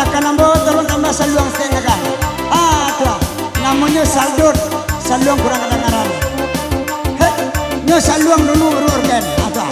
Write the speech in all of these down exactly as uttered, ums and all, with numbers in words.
Akan ambo tolong tambah saluang saketek, kan? Ah, tu lah. Namonyo saldut, saluang kurang kadangaran. Hei, nyo saluang dulu, ururkan. Ah, tu lah.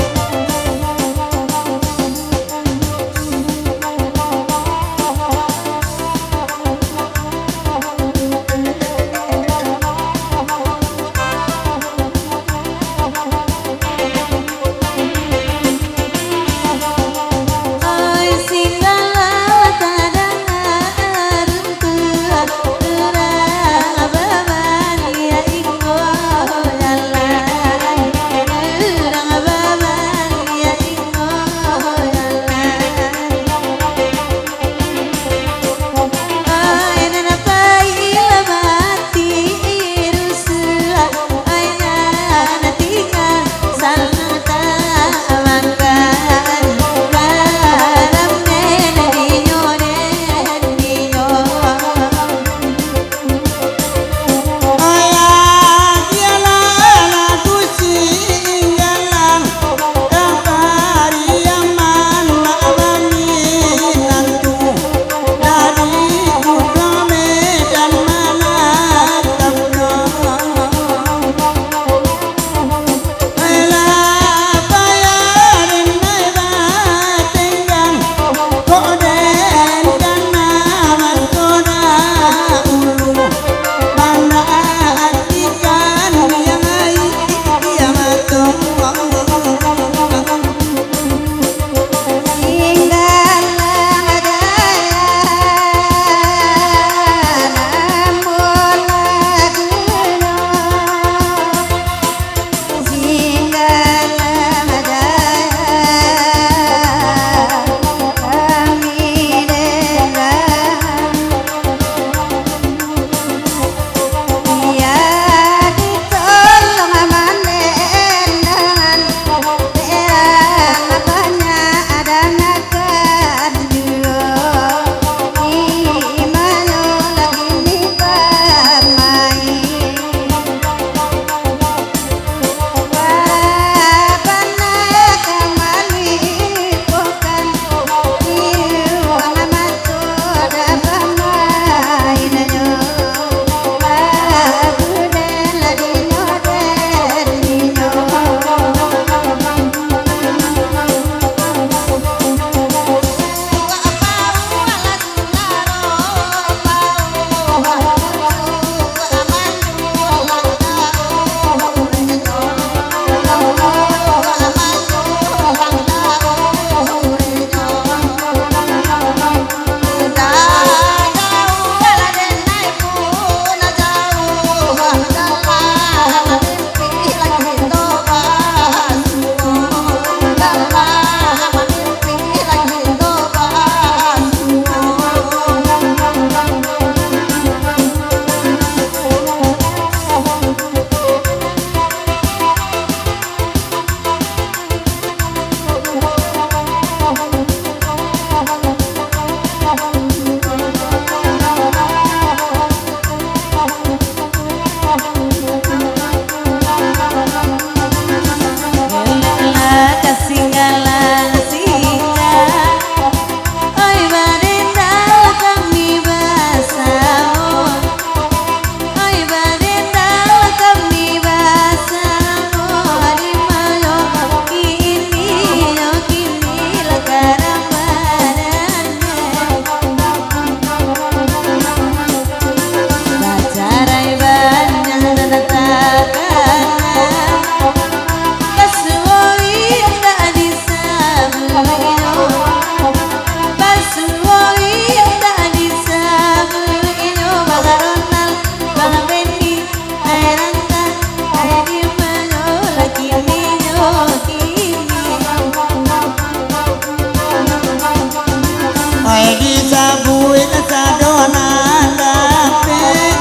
Ai disabuik sado nan dapek,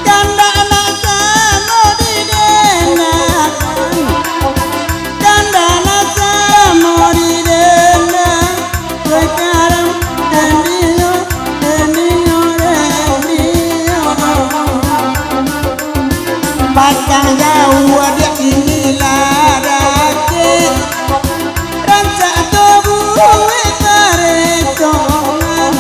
kandak nak samo didendakan, kandak nak samo didenda. Sakarang den dinyo, den dinyo, den dinyo. Patang jauah diak inilah dakek, rancak tu buek paretongan.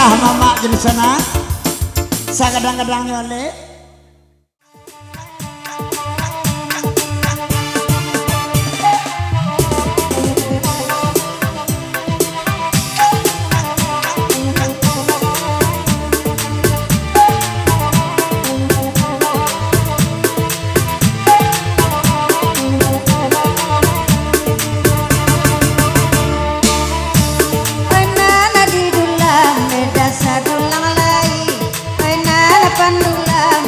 Mamak jadi sana, sagadang-gadangnyo leh. Oi nan di dulang, beda sadulang lai. Oi nan pandulang,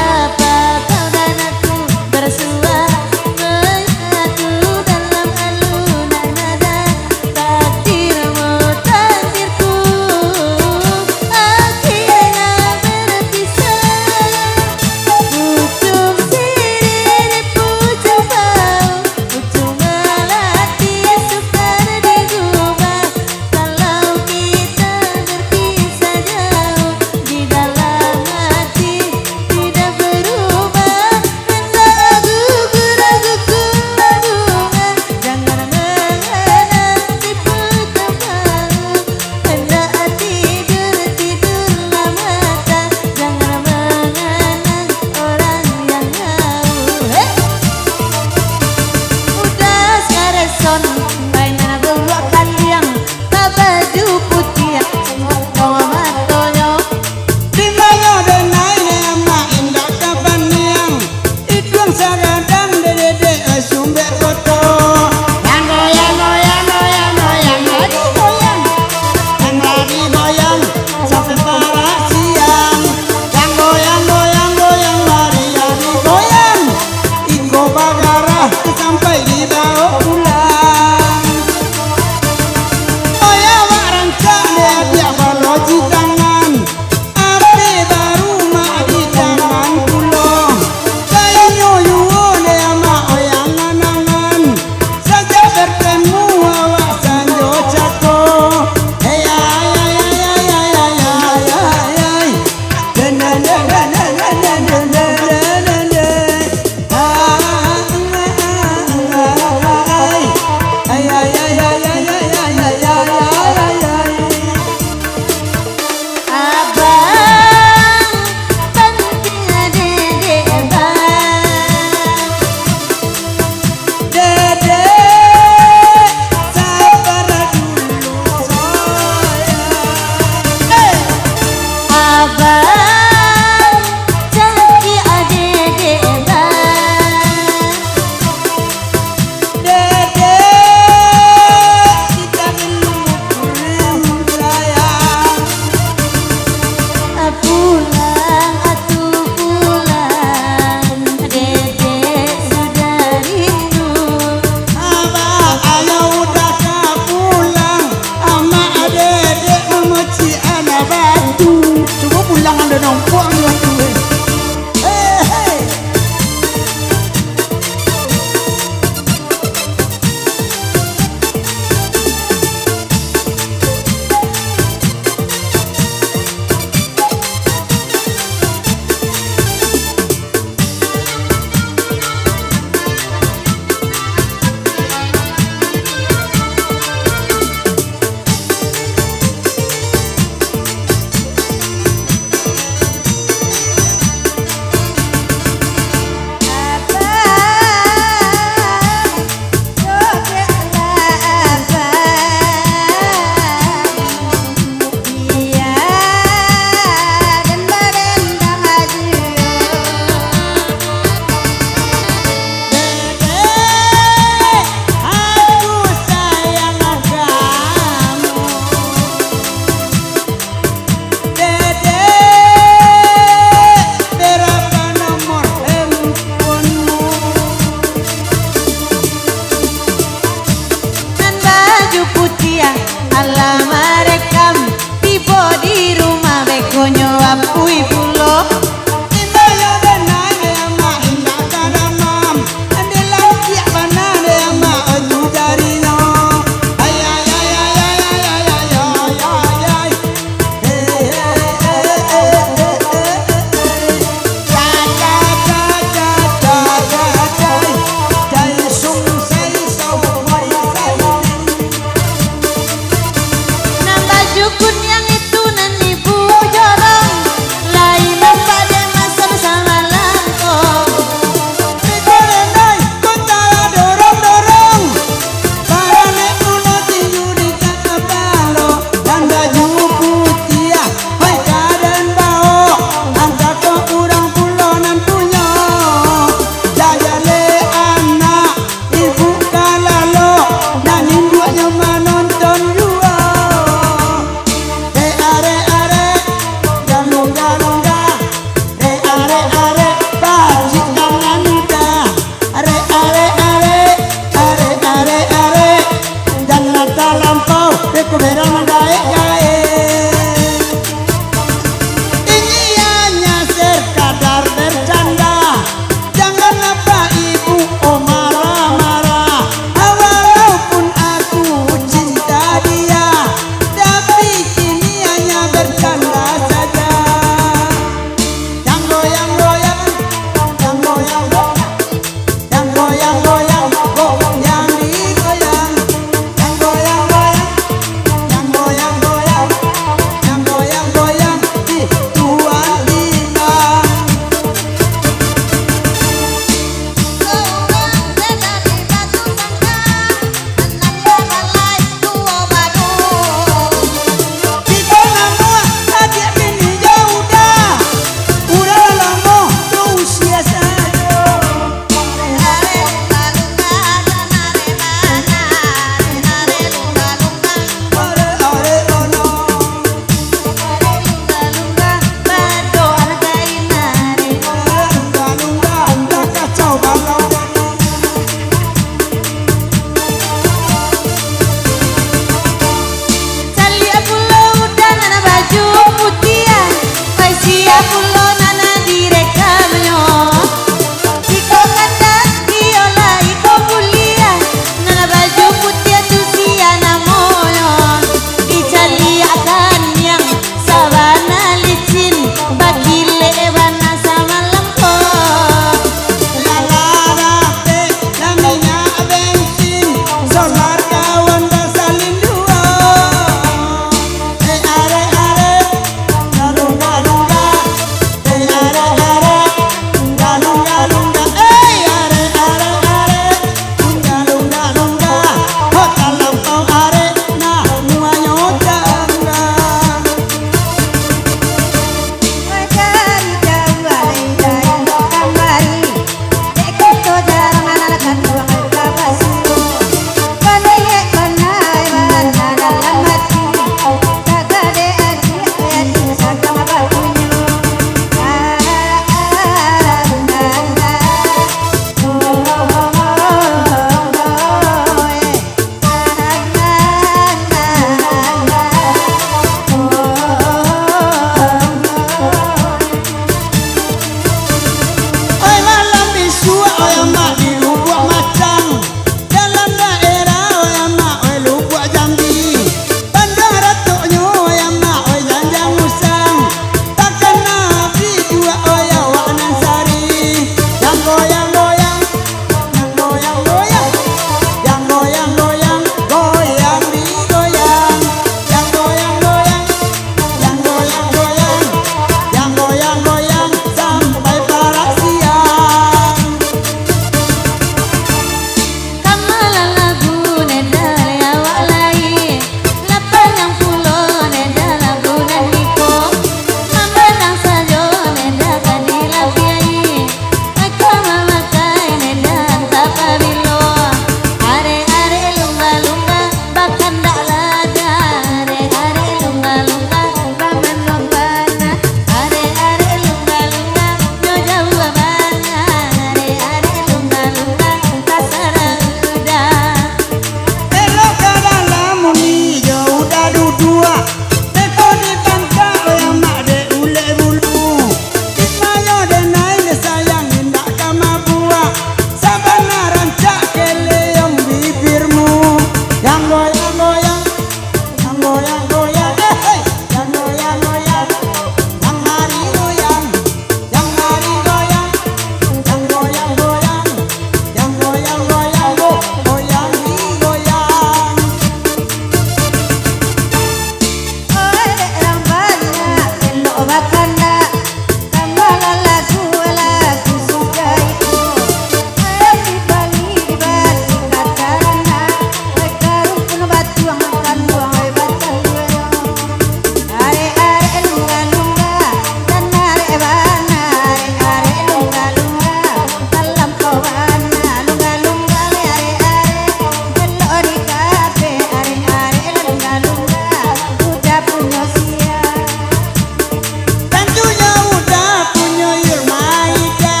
Tantunyo udah punyo Irma Ida,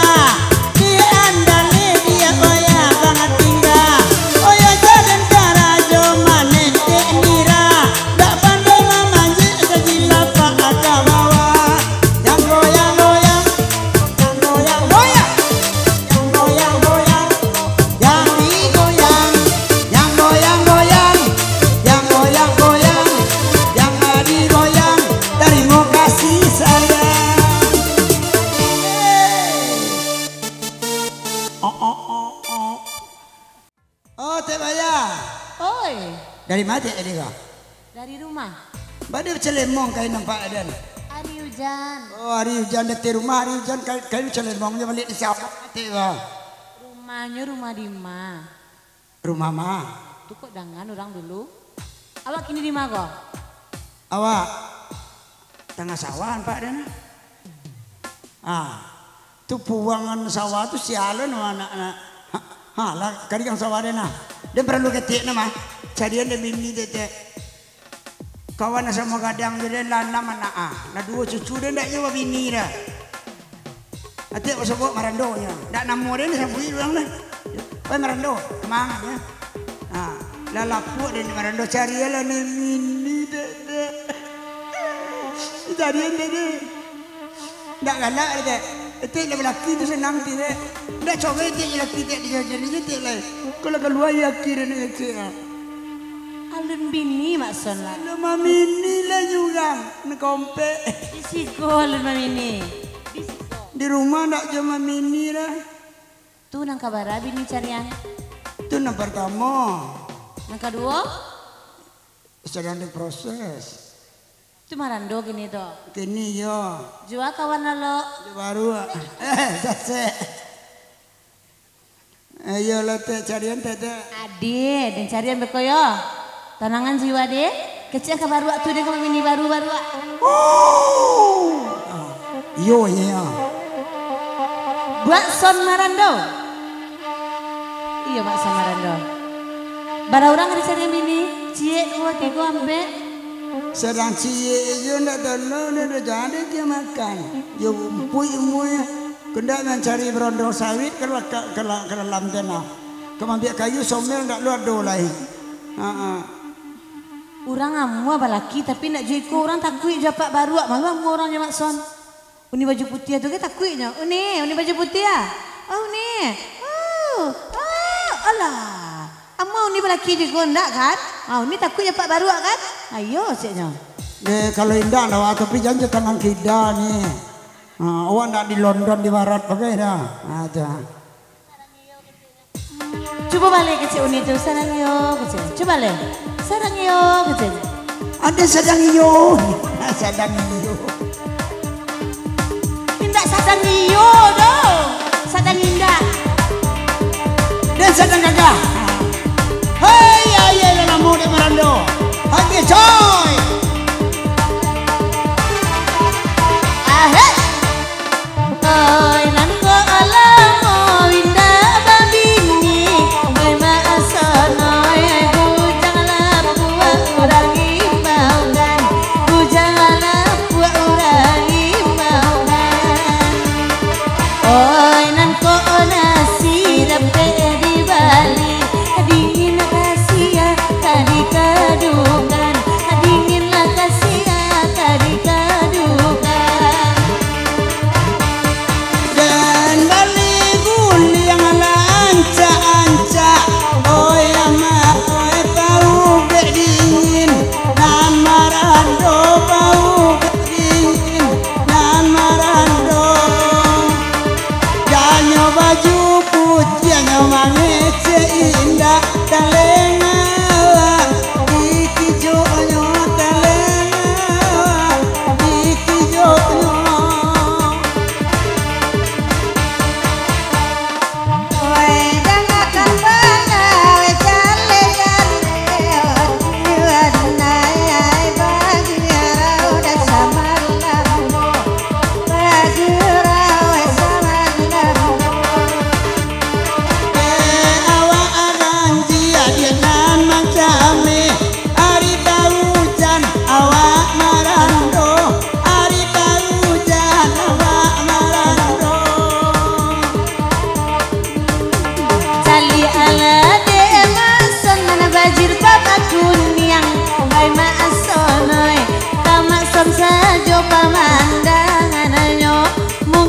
di andale dia oya bangat tingga, oya jalan karajo manetek nira, dak pandai mamanjek sajilapak ka bawah. Yang goyang-goyang, yang goyang-goyang, yang goyang-goyang. Yang digoyang, yang goyang-goyang, yang goyang-goyang, yang digoyang, tarimo kasih sayang. Oh, oh, oh, oh. Oh, Tek Baya. Oi. Dari ma Tek tadi ko? Dari rumah. Bade bacalemong kain nampak den. Ari ujan. Oh, ari ujan datang rumah, ari ujan kain, kain bacalemong jo baliak di sawah, Tek, bah. Rumahnyo rumah di ma? Rumah ma? Tu kok dangan urang dulu. Awak kini di ma ko? Awak tangah sawah nampak den, nah. Ah, tu puangan sawah tu sialan anak, anak. Ha, ha, lah, kariang sawah den, nah. Den paralu ketek, nah, mah. Carian den bini, Tek, Tek. Kawan samo gadang jo den lah anam anak, ah. Lah duo cucu den dak juo babini dah. Atek basobok Marando nyo. Dak namo den disabuik urang dah. Oi Marando, mangan nyo. Ah, lah lapuak den Marando, carilah nan bini, Tek, Tek. Carian den, Tek. Ndak galak, Tek. Tek lah balaki tu sanang, Tek. Ndak cobai, Tek, laki, Tek, dijajan je, Tek, lai. Kalau kalua laki den, Tek, ah. Alun bini, Mak Son, lah. Alun mamini lah urang, nak kompek. Di siko alun mamini. Di siko. Di rumah ndak juo mamini lah. Tu nan kabara bini carian? Tu nan partamo. Nan kaduo? Sadang diproses. Tu Marando kini tu. Kini iyo. Jua kawan lalok. Baru. Eh, sasek. Eh, iyo lah, Tek, carian, Tek, Tek. Ade, den carian beko yo. Tanangan jiwa, Dek. Kecek ka baruak tu, den ka mamini baru-baruak. Oh. Iyo, iyo. Buak Son Marando. Iyo, Mak Son Marando. Bara urang dicari bini? Ciek, duo, tigo, ampek. Sadang ciek jo ndak tolong, ndak jadi ka makan. Yo umpuik umua. Kandak mancari barondong sawit ka, ka, ka, ka dalam tanah. Ka maambiak kayu somel ndak lo ado lai. Ha, ha. Urang amuah balaki, tapi ndak jo iko urang takuik jo apak baruak, malu amuah urang jo Mak Son. Uni baju putiah tu ge takuiknyo. Uni, uni baju putiah. Oh, Uni. Oh, oh, alah. Amuah Uni balaki jugo ndak kan? Ah, Uni takuik jo apak baruak kan? Ayo, ceknyo. Eh, kalau indak lah, awak tapi janji tangan kida ni. Ah, awak ndak di London, di barat bagai dah. Ah, tu. Cubo baliak kecek Uni tu, sadang iyo kecek. Cubo baliak. Sadang iyo kecek. Ado sadang iyo. Sadang iyo. Indak sadang iyo doh. Sadang indak. Dan sadang gagah. Hei, ayo lah namo dek Marando. Hati coy. Ahek. Oi, nan ko alamo indak babini, oi, mak asono, oi, bujang lapuak urang imbauan, bujang lapuak urang imbauan. Oi, nan ko nasi dapek dibali, dingin kasia ka dikadukan, dingin lah kasia ka dikadukan.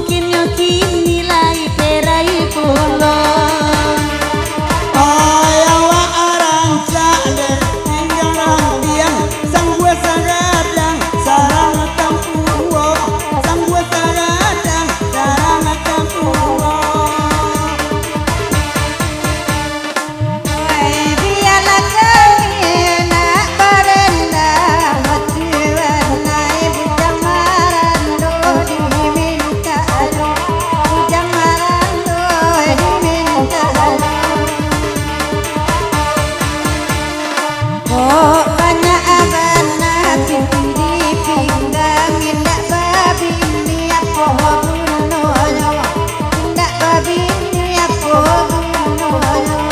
Kinyo kini lai perai pulo. Ai awak rancak dek tinggang rambiang, sangguah sagadang sarang tampuo, sangguah sagadang sarang tampuo. Wai, bialah kami nak barendang, batuan nai bujang marando, diminta alo, bujang marando, diminta alo. Kok banyak bana pipi di pinggang, indak babini apo gunonyo, indak babini apo gunonyo.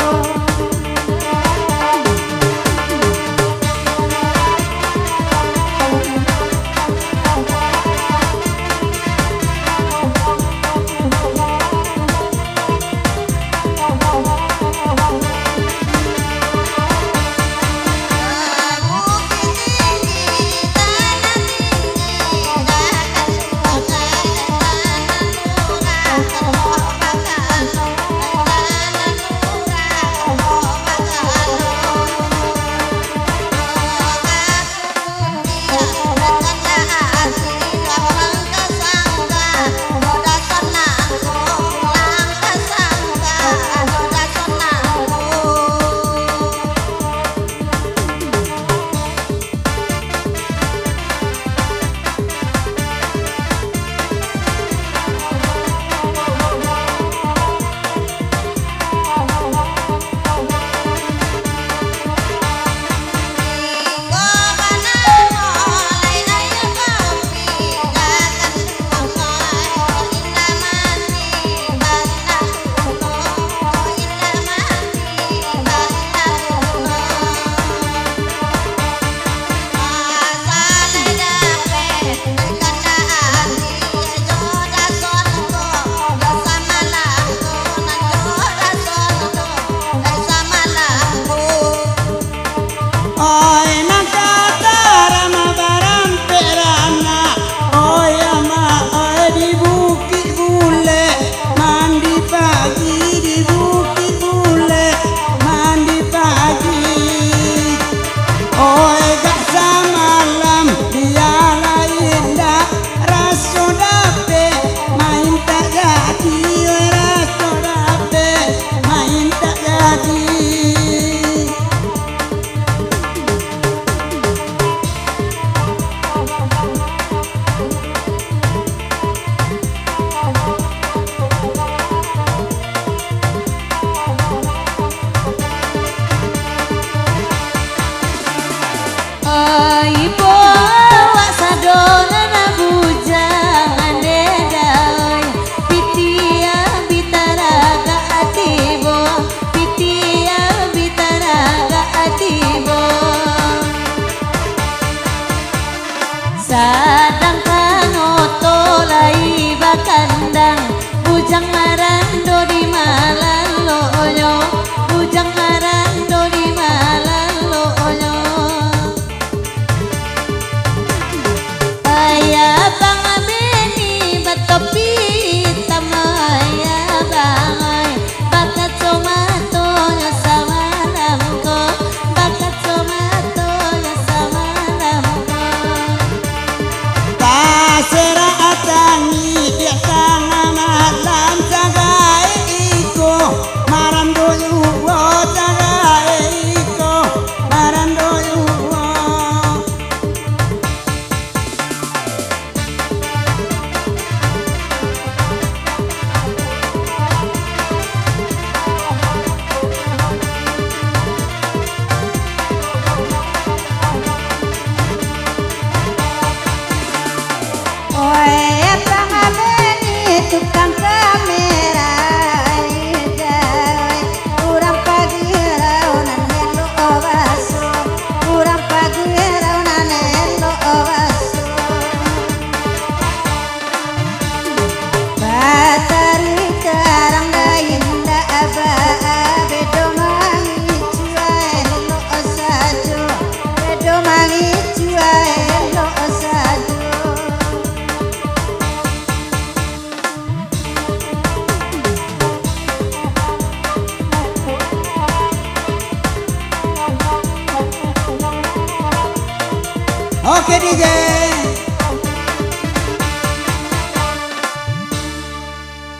Oke, D J.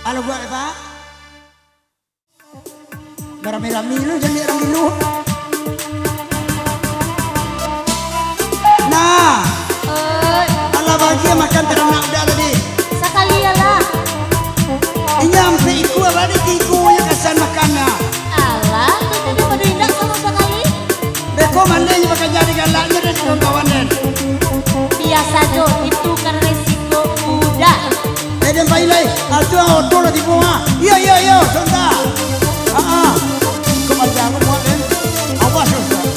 Halo, buat apa? Barami-rami lu jadi urang gilu. Nah, Oi, alah bahagia makan taranak uda tadi. Sakali alah. Inyo ampek ikua, bari tigo nyo kasan makan nah. Alah, tu tadi pado indak samo sakali. Beko mandeh nyo bakaja di galaknyo dari kawan-kawan den. Biaso jo, itu kan resiko uda. Eh, den pai lai. Ah, tu oto lah tibo, ah. Iyo, iyo, iyo, sontak. Ah, ah. Kok macam aku muat, den? Awas, sontak.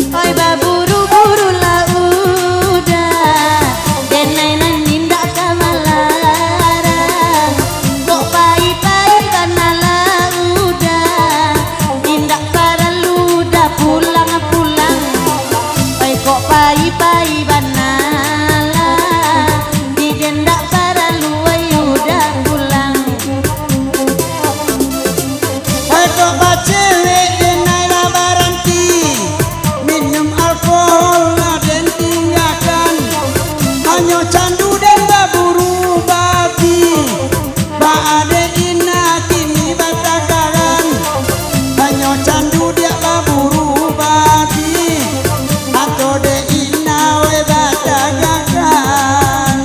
Oi, baburu-buru lah uda, denai nan indak ka malarang. Kok pai-pai bana lah uda, indak paralu uda pulang-pulang. Oi, kok pai-pai bana lah, di den dak paralu, oi, uda pulang. Oi, kok bacewek denai lah baranti, minum alkohol lah den tinggakan. Hanyo candu den baburu babi. Baa dek ina kini batakaran, hanyo candu diak baburu babi, atau dek ina we batagakan.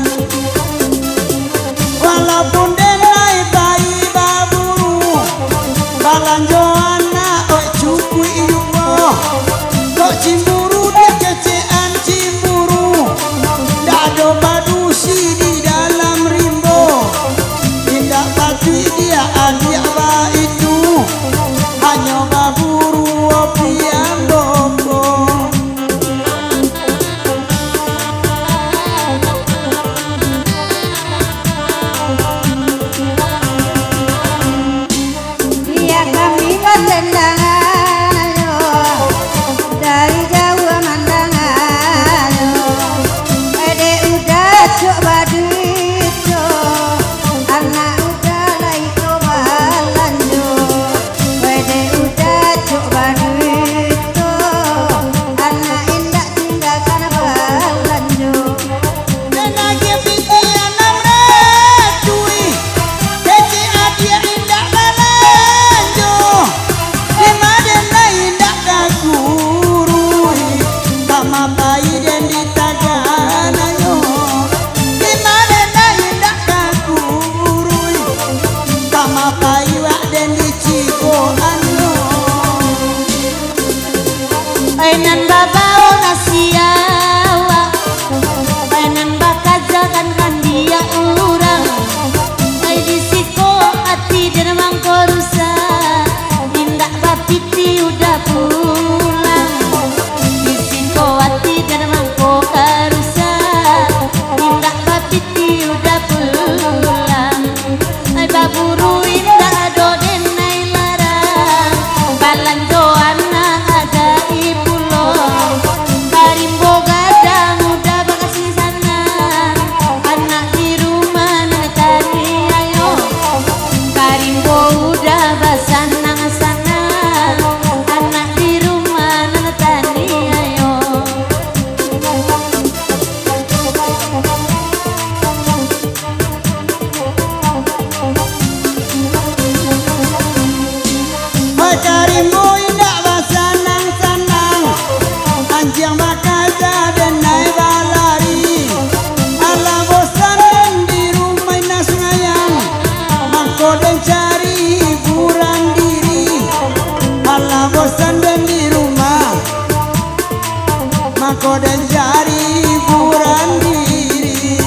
Walaupun den lai pai baburu, balanjo anak oi cukuik juo. Kok cimburu diak kecekan cimburu, dak ado padusi di dalam rimbo. Indak patuik diak adiak baitu, hanyo baburu opiang boko. Biak kami batendangan ayo, dari jauah mandangan ayo. Weh dek uda cok baduit cok, anak uda lai ko balanjo. Weh dek uda cok baduit cok, anak indak tinggakan balanjo. Den agiah pitih anam ratuih, kecek adiak indak balanjo. Dima den lai indak ka gurui, ka ma pai den ditagan ayo. Dima den lai indak ka gurui, ka ma pai wak den dicigoan yo. Ai nan babao nasi awak, ai nan bakajakan kandiak urang, ai di siko ati den mangko rusak, indak bapiti uda pulang. Di siko ati den mangko ka rusak, indak bapiti uda pulang. Ai baburu indak ado den ai larang, balanjo anak adai pulo. Ka rimbo gadang uda bakasih sanang, anak di rumah nan taniayo. Ka rimbo uda basanang-sanang, anak di rumah nan taniayo. Ka rimbo indak basanang-sanang, anjiang bakaja den ai balari. Alah bosan den di rumah indak sumbayang, mangko den cari hiburan diri. Alah bosan den di rumah, mako den cari hiburan diri.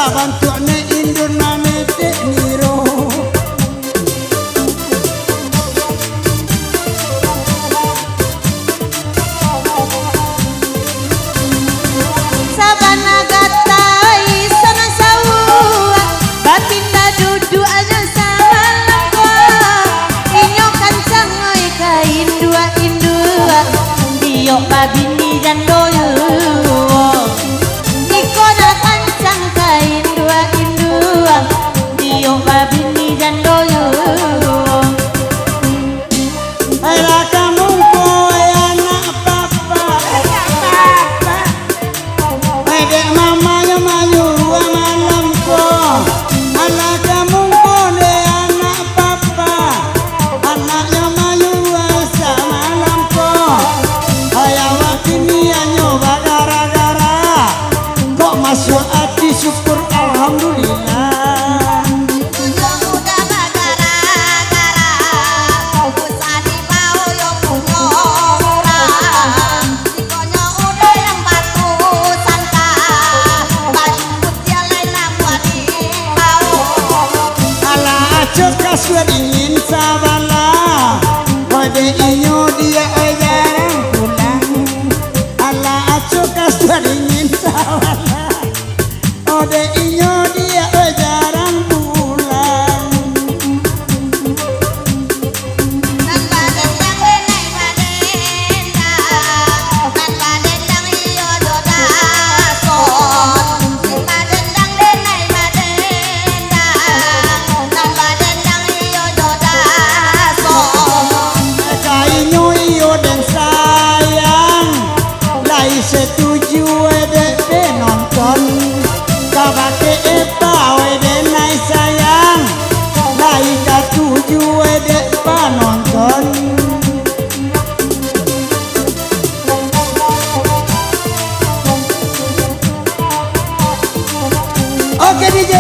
Bantuak nek indur nan etek niro. Sabana gatai sana sauak, batinda duduaknyo samalam ko. Inyo kancang oi ka induak-induak, diok babini jando yo. Iko nak kancang ka induak-induak, diok babini jando yo. Hai lah ka mungko, hai anak papa. Hai dek mamanyo manyuruah malam ko. Alah ka mungko dek anak papa. Anaknyo manyuruah samalam ko. Hai awak kini anyo bagara-gara. Kok masuak ati syukur alhamdulillah. Inyo mudah bagara-gara, usah dibawo yo punyo urang. Ikonyo udah yang batu sangka, baju putiah lai nan buah dibawo. Alah acok kasuah dingin sabalah, kode inyo diak ai jarang pulang. Alah acok kasuah dingin sabalah. Ode inyo diak oi jarang pulang. Nan badendang denai badendang, nan badendang iyo jo dason. Nan badendang denai badendang, nan badendang iyo jo dason. Ka inyo iyo den sayang. Lai satuju dek penonton, kabake Epa wai denai sayang, lai katuju dek panonton. Oke, D J.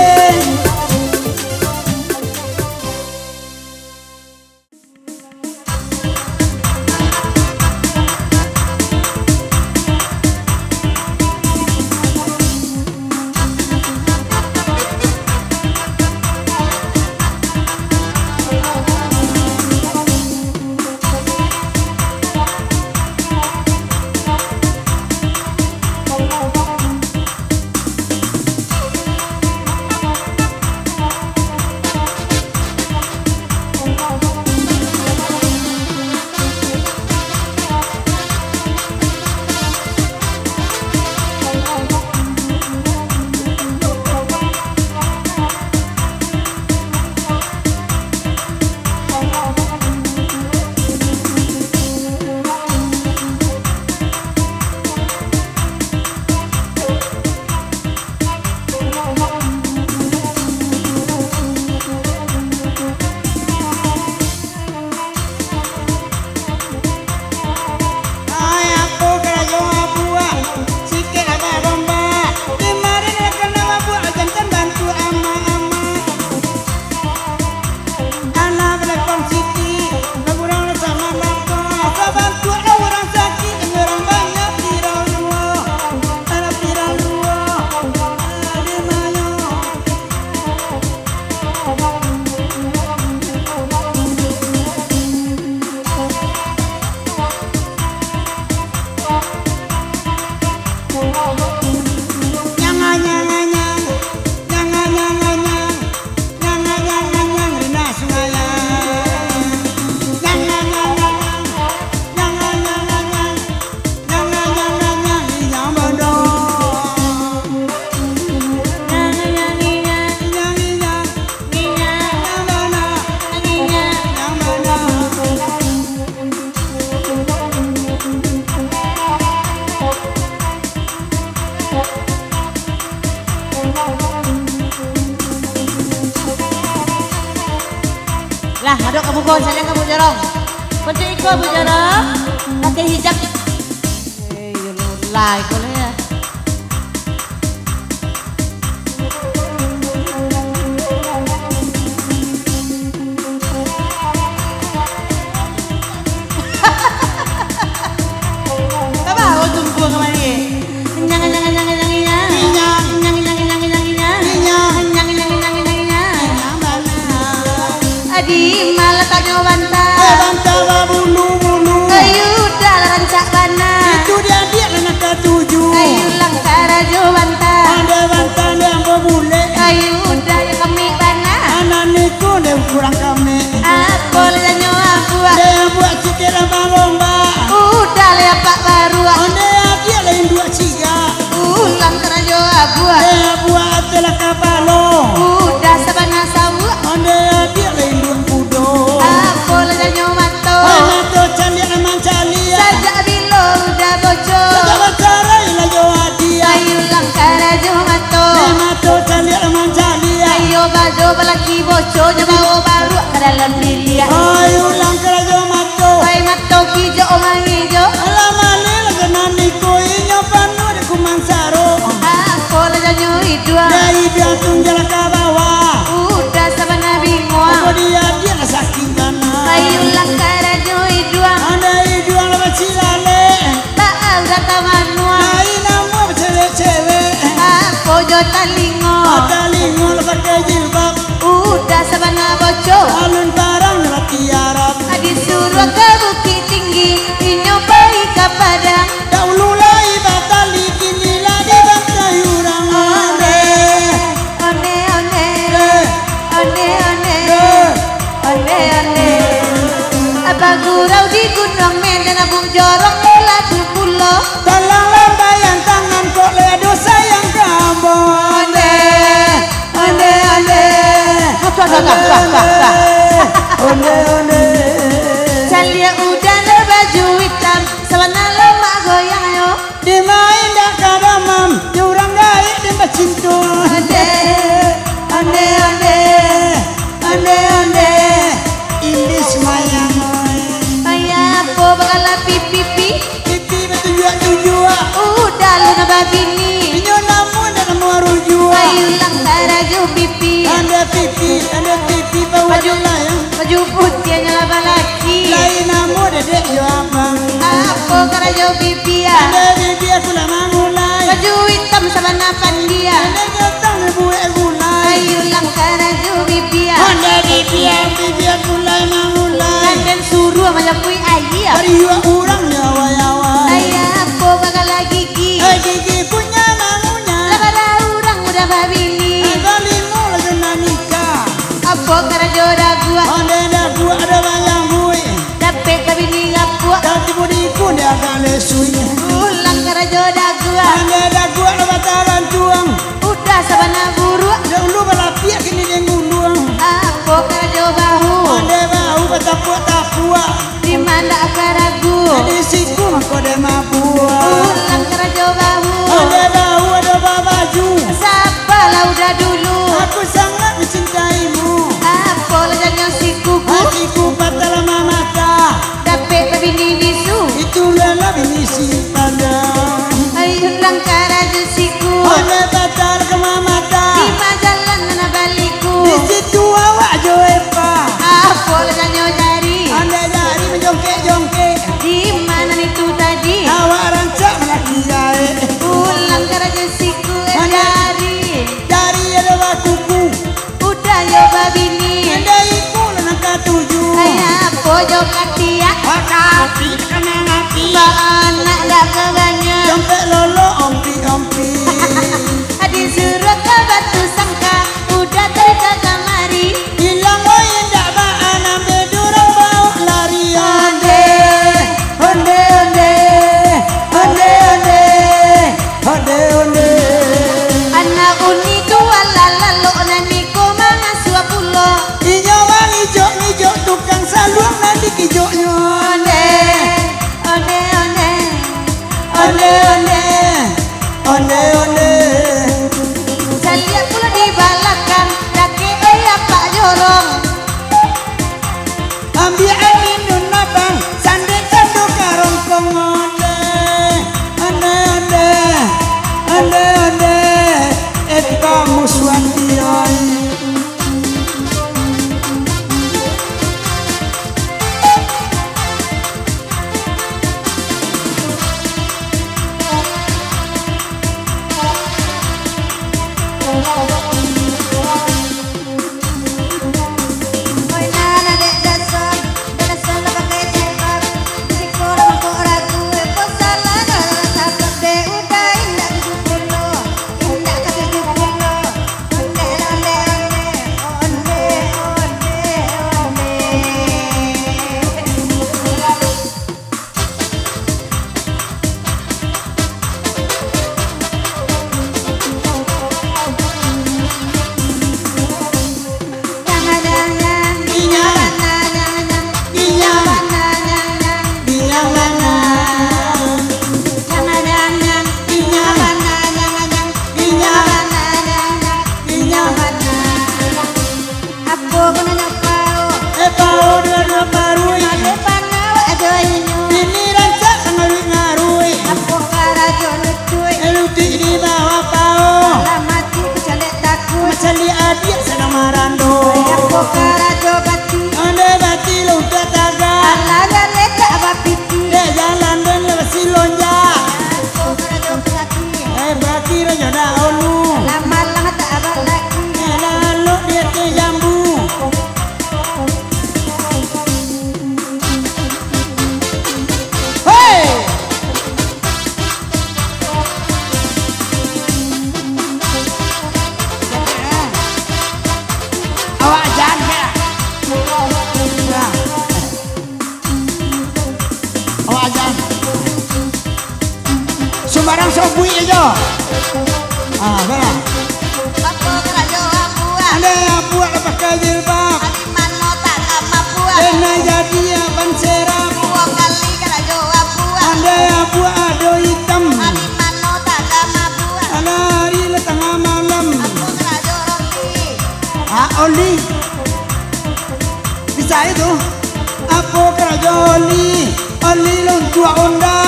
Ai, apo karajo abuak? Sikik abah domba. Kamarin lah kanai abuak, jantan bantu amak-amak. Alah, balekong sikik, bagurang lah samo lapar. Sabantuak lah urang sakik, urang banyak pirang luo. Alah, pirang luo. Alah, di mayo. Lah, adok ka muko, saliang ka Bu Jorong. Pacik iko Bu Jorong, pakai hijab. Eh, yo lah, iko lah ya. Baba, oh, tunggu kembali. Nyang, nyang, nyang, nyang, nyang. Nyang, nyang, nyang, nyang, nyang, nyang. Abuah. Eh, abuah atulah kapalo. Udah sabana sauak. Ondeh adiak lah induak kudo. Apo lah janyo mato. Hai mato caliak mancaliak. Sajak bilo udah boco. Sajak bacarai lah jo adiak. Ayo langkah rajo mato. Eh, mato caliak mancaliak. Ayo bajo balaki boco, nyo bawo baruak ka dalam biliak. Ayo langkah rajo mato. Hai mato kijok mangijo. Alah maleh lah nan iko, inyo panuah dek kuman saro. Apo lah janyo iduang. Dari iduang tunggal ka bawah. Udah sabana binguang. Apo dia, dia lah sakik bana. Ayo langkah rajo iduang. Anda iduang lah bacilalek. Baa urang ka manuang. Lain namuah bacewek-cewek. Apo jo talingo. Ah, talingo lah pakai jilbab. Udah sabana boco. Alun parang lah tiarap. Disuruah ka Bukittinggi, inyo pai ka Padang. Daulu lai batali, kini lah dibantai urang. Ondeh, ondeh, ondeh. Eh. Ondeh, ondeh. Eh. Ondeh, ondeh. Bagurau di Gunuang Medan, Buk Jorong, Ladu Pulo. Tolong lambaian tangan, kok lai ado sayang ka ambo. Ondeh, ondeh, ondeh. Aduh, aduh, aduh, aduh, aduh, aduh. Ondeh, ondeh. Caliak udan baju itam, sabana lomak goyang yo. Dima indak ka damam, di urang gaek den bacinto. Ondeh, ondeh, ondeh, ondeh, ondeh. Ilis mayang, oi. Aya apo bagala pipi, pi? Pipi batunjuak-tunjuak. Udah lu nak babini. Inyo namuah ndak namuah rujuak. Ayo langkah rajo pipi. Anda pipi, anda pipi, baju layang. Baju putiah nyo lah balaki. Lain namuah dedek jo abang. Apo karajo bibia? Tanda bibia aku lah mamulai. Baju itam sabana pandia. Tanda gatang buek gulai. Ayolah karajo bibia. Tanda bibia, bibia aku lah mamulai. Kandan suruah manjapuik aia. Bariuak urang nyo awai-awai. Aia apo bagala gigi? Eh, gigi punyo namunya. Lah bara urang udah babini. Eh, balimo lah sudah nikah. Apo karajo daguak? Ondeh daguak ado banyak buih. Dapek babini gapuak. Dan tibo di ikun dia agak lesuih. Ulang karajo daguak. Ondeh daguak ado batarantuang. Udah sabana buruak. Dahulu balapiak kini den guluang. Apo karajo bahu? Ondeh bahu batapuak-tapuak. Di ma ndak ka ragu. Di siku mangko den mabuak. Ulang karajo bahu. Ondeh bahu ado babaju. Sapa lah udah dulu. Aku sangat mancintaimu. Apo lah janyo sikuku. Hatiku patah lah mamata. Dapek babini bisu. Itulah lah bini si Padang. Ayo langkah rajo siku. Ondeh patah lah ka mamata. Di ma jalan nan baliku. Di situ awak jo Epa. Apo lah janyo jari. Ondeh jari manjongkek-jongkek. Di ma nan itu tadi. Awak rancak malaki gaek. Ulang karajo siku, eh, ondeh jari. Jari ado bakuku. Udah yo babini. Nandai pulo nan katuju. Aia apo jo katiak? Wah, katiak ka mangapi. Baanak dak ka banyak. Dompet lolok ompi-ompi. Disuruah ka Batusangka, udah tarika kamari. Ilang oi indak baa, nan be durang baok lari. Ondeh, ondeh, ondeh. Ondeh, ondeh. Ondeh, ondeh. Anak uni tu alah lalok nan iko mangasuah pulo. Inyo mangijok-ngijok tukang saluang nan dikijoknyo. Ondeh, ondeh, ondeh. Ondeh, ondeh. Ondeh, ondeh. Saliak pulo di balakang, dakek oi apak jorong. Ambiak minun abang, sandek sandok karongkong ondeh. Ondeh, ondeh, ondeh, ondeh, eh, kamu suan dioi. Eh, pao duo-duo paruik. Bini rancak mangaruik-ngaruik. Eh, lutik di bawah pao. Macaliak adiak sadang marando. Ondeh bati lo untuak tagak. Dek jalan den lah basilonjak. Eh, bati rajo dak onu. Eh, lalok di ateh jambu. Hei! Awak jan, ya. Nah. Awak jan. Sumbarang sobuik ajo. Ah, bana. Apo karajo abuak? Ande abuak lah pakai jilbab. Ari mano tak ka mabuak? Kena jadi aban serap. Duo kali karajo abuak. Ande abuak ado itam. Ari mano tak ka mabuak? Alah, ari lah tangah malam. Apo karajo Romli? Ah, Oli. Bisa itu. Apo karajo Oli? Oli lontuak onda.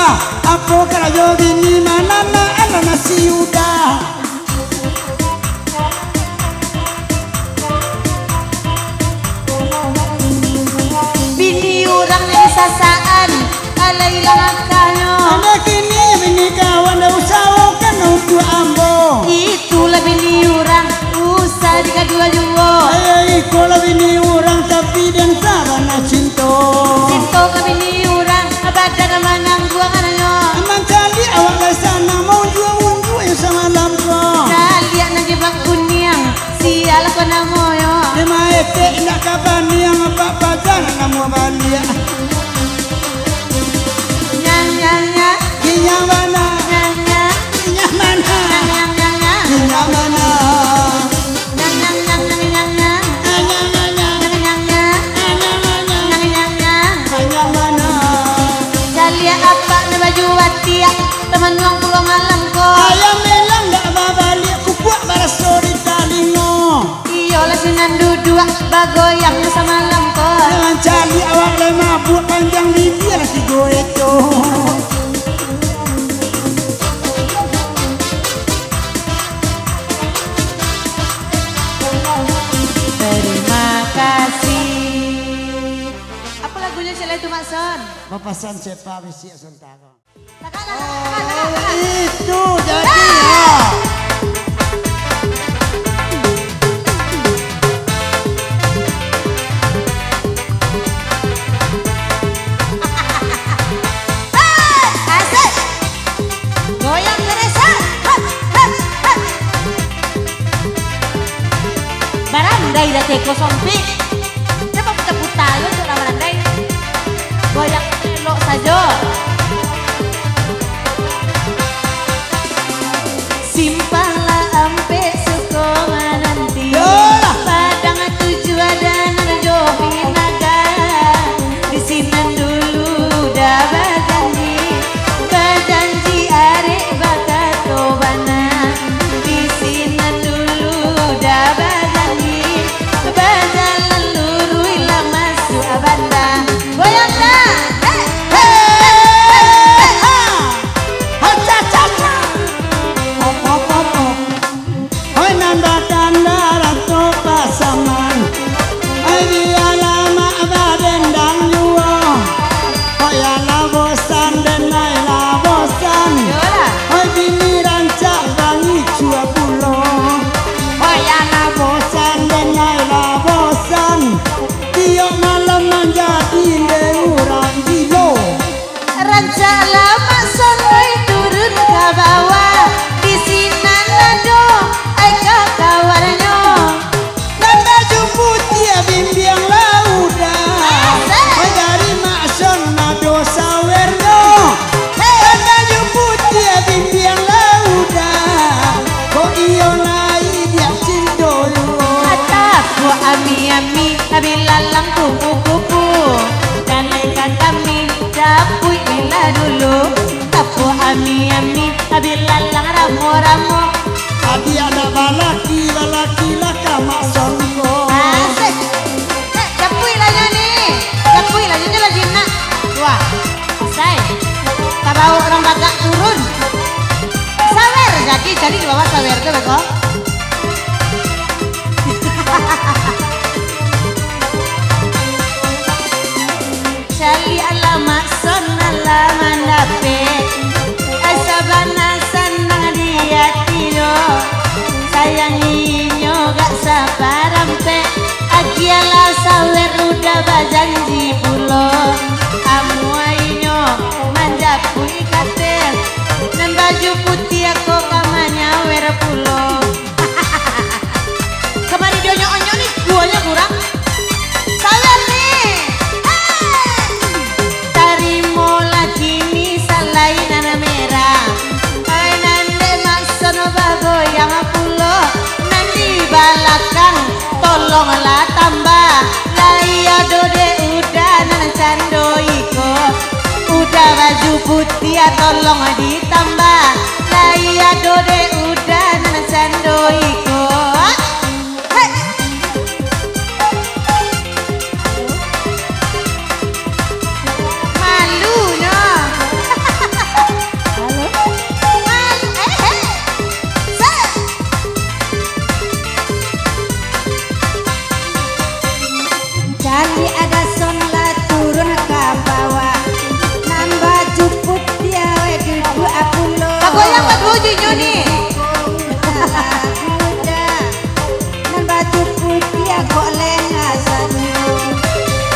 Apo karajo bini mananak anak nasi udah? Bini urang nan disasakan, alah ilang akahnyo. Ande kini bini kawan, dak usah okan untuak ambo. Itulah bini urang, usah dikaduo juo. Ayo, ikolah bini urang, tapi den sabana cinto. Cinto ka bini urang, badan manangguang anaknyo. Mancaliak awak dari sana, maunjua-unjua yo samalam ko. Caliak nan jubah kuniang, sia lah ko namonyo. Dek maetek indak ka baniang, apak paja nak namuah baliak. Nyang, nyang, nyang. Inyo mano? Nyang, nyang. Inyo mano? Nyang, nyang, nyang, nyang. Inyo mano? Nyang, nyang, nyang, nyang, nyang, nyang. Inyo mano? Nyang, nyang, nyang. Inyo mano? Caliak apak nan baju batiak, tamanuang pulo malam ko. Ayam belang dak babaliak, kukuak baraso di talingo. Iyolah sinan duduak, bagoyang samalam ko. Jangan caliak awak lai mabuak, panjang bibia lah tigo ekor. Terima kasih. Apo lagunyo, Cik Lai Tumakson? Papasan sepa bisiak sementaro. Tagak, tagak, tagak, tagak, tagak. Oh, itu jadi, ha. Hei, asik. Goyang keresan. Hap, hap, hap. Barandai dah teko sompik. Napa puta-puta yo tu lah barandai. Goyang elok sajo. Simpang lah ampek suko mananti. Yolah. Padang tujuah danan jo pinaga. Di sinan dulu dah bajanji. Bajanji arek bakato bana. Di sinan dulu dah bajanji. Bajalan luruih lah masuak banda. Goyang dah. Hei, hei, hei, Di bawah sawer tu, beko. Caliak lah Mak Son nan lah mandapek. Asa bana sanang di ati lo. Sayangi inyo gak saparampek. Agiah lah sawer udah bajanji pulo. Amuah inyo manjapuik kateh. Nan baju putiah ko ka manyawer pulo. Kamari dionyo-onyo ni, duonyo kurang. Sawer ni. Hei! Tarimolah kini salai nan merah. Ai nan dek Mak Son bagoyang pulo. Nan di balakang tolonglah tambah. Lai ado dek Uda nan cando iko. Uda baju putiah tolong ditambah. Lai ado dek Uda nan cando iko. Hei! Malunyo. Malu. Eh, eh. Set. Caliak Mak Son lah turun ka bawah. Nan baju putiah weh duduak pulo. Bagoyang baduo jo inyo ni. Nan baju putiah kok lengah sajo.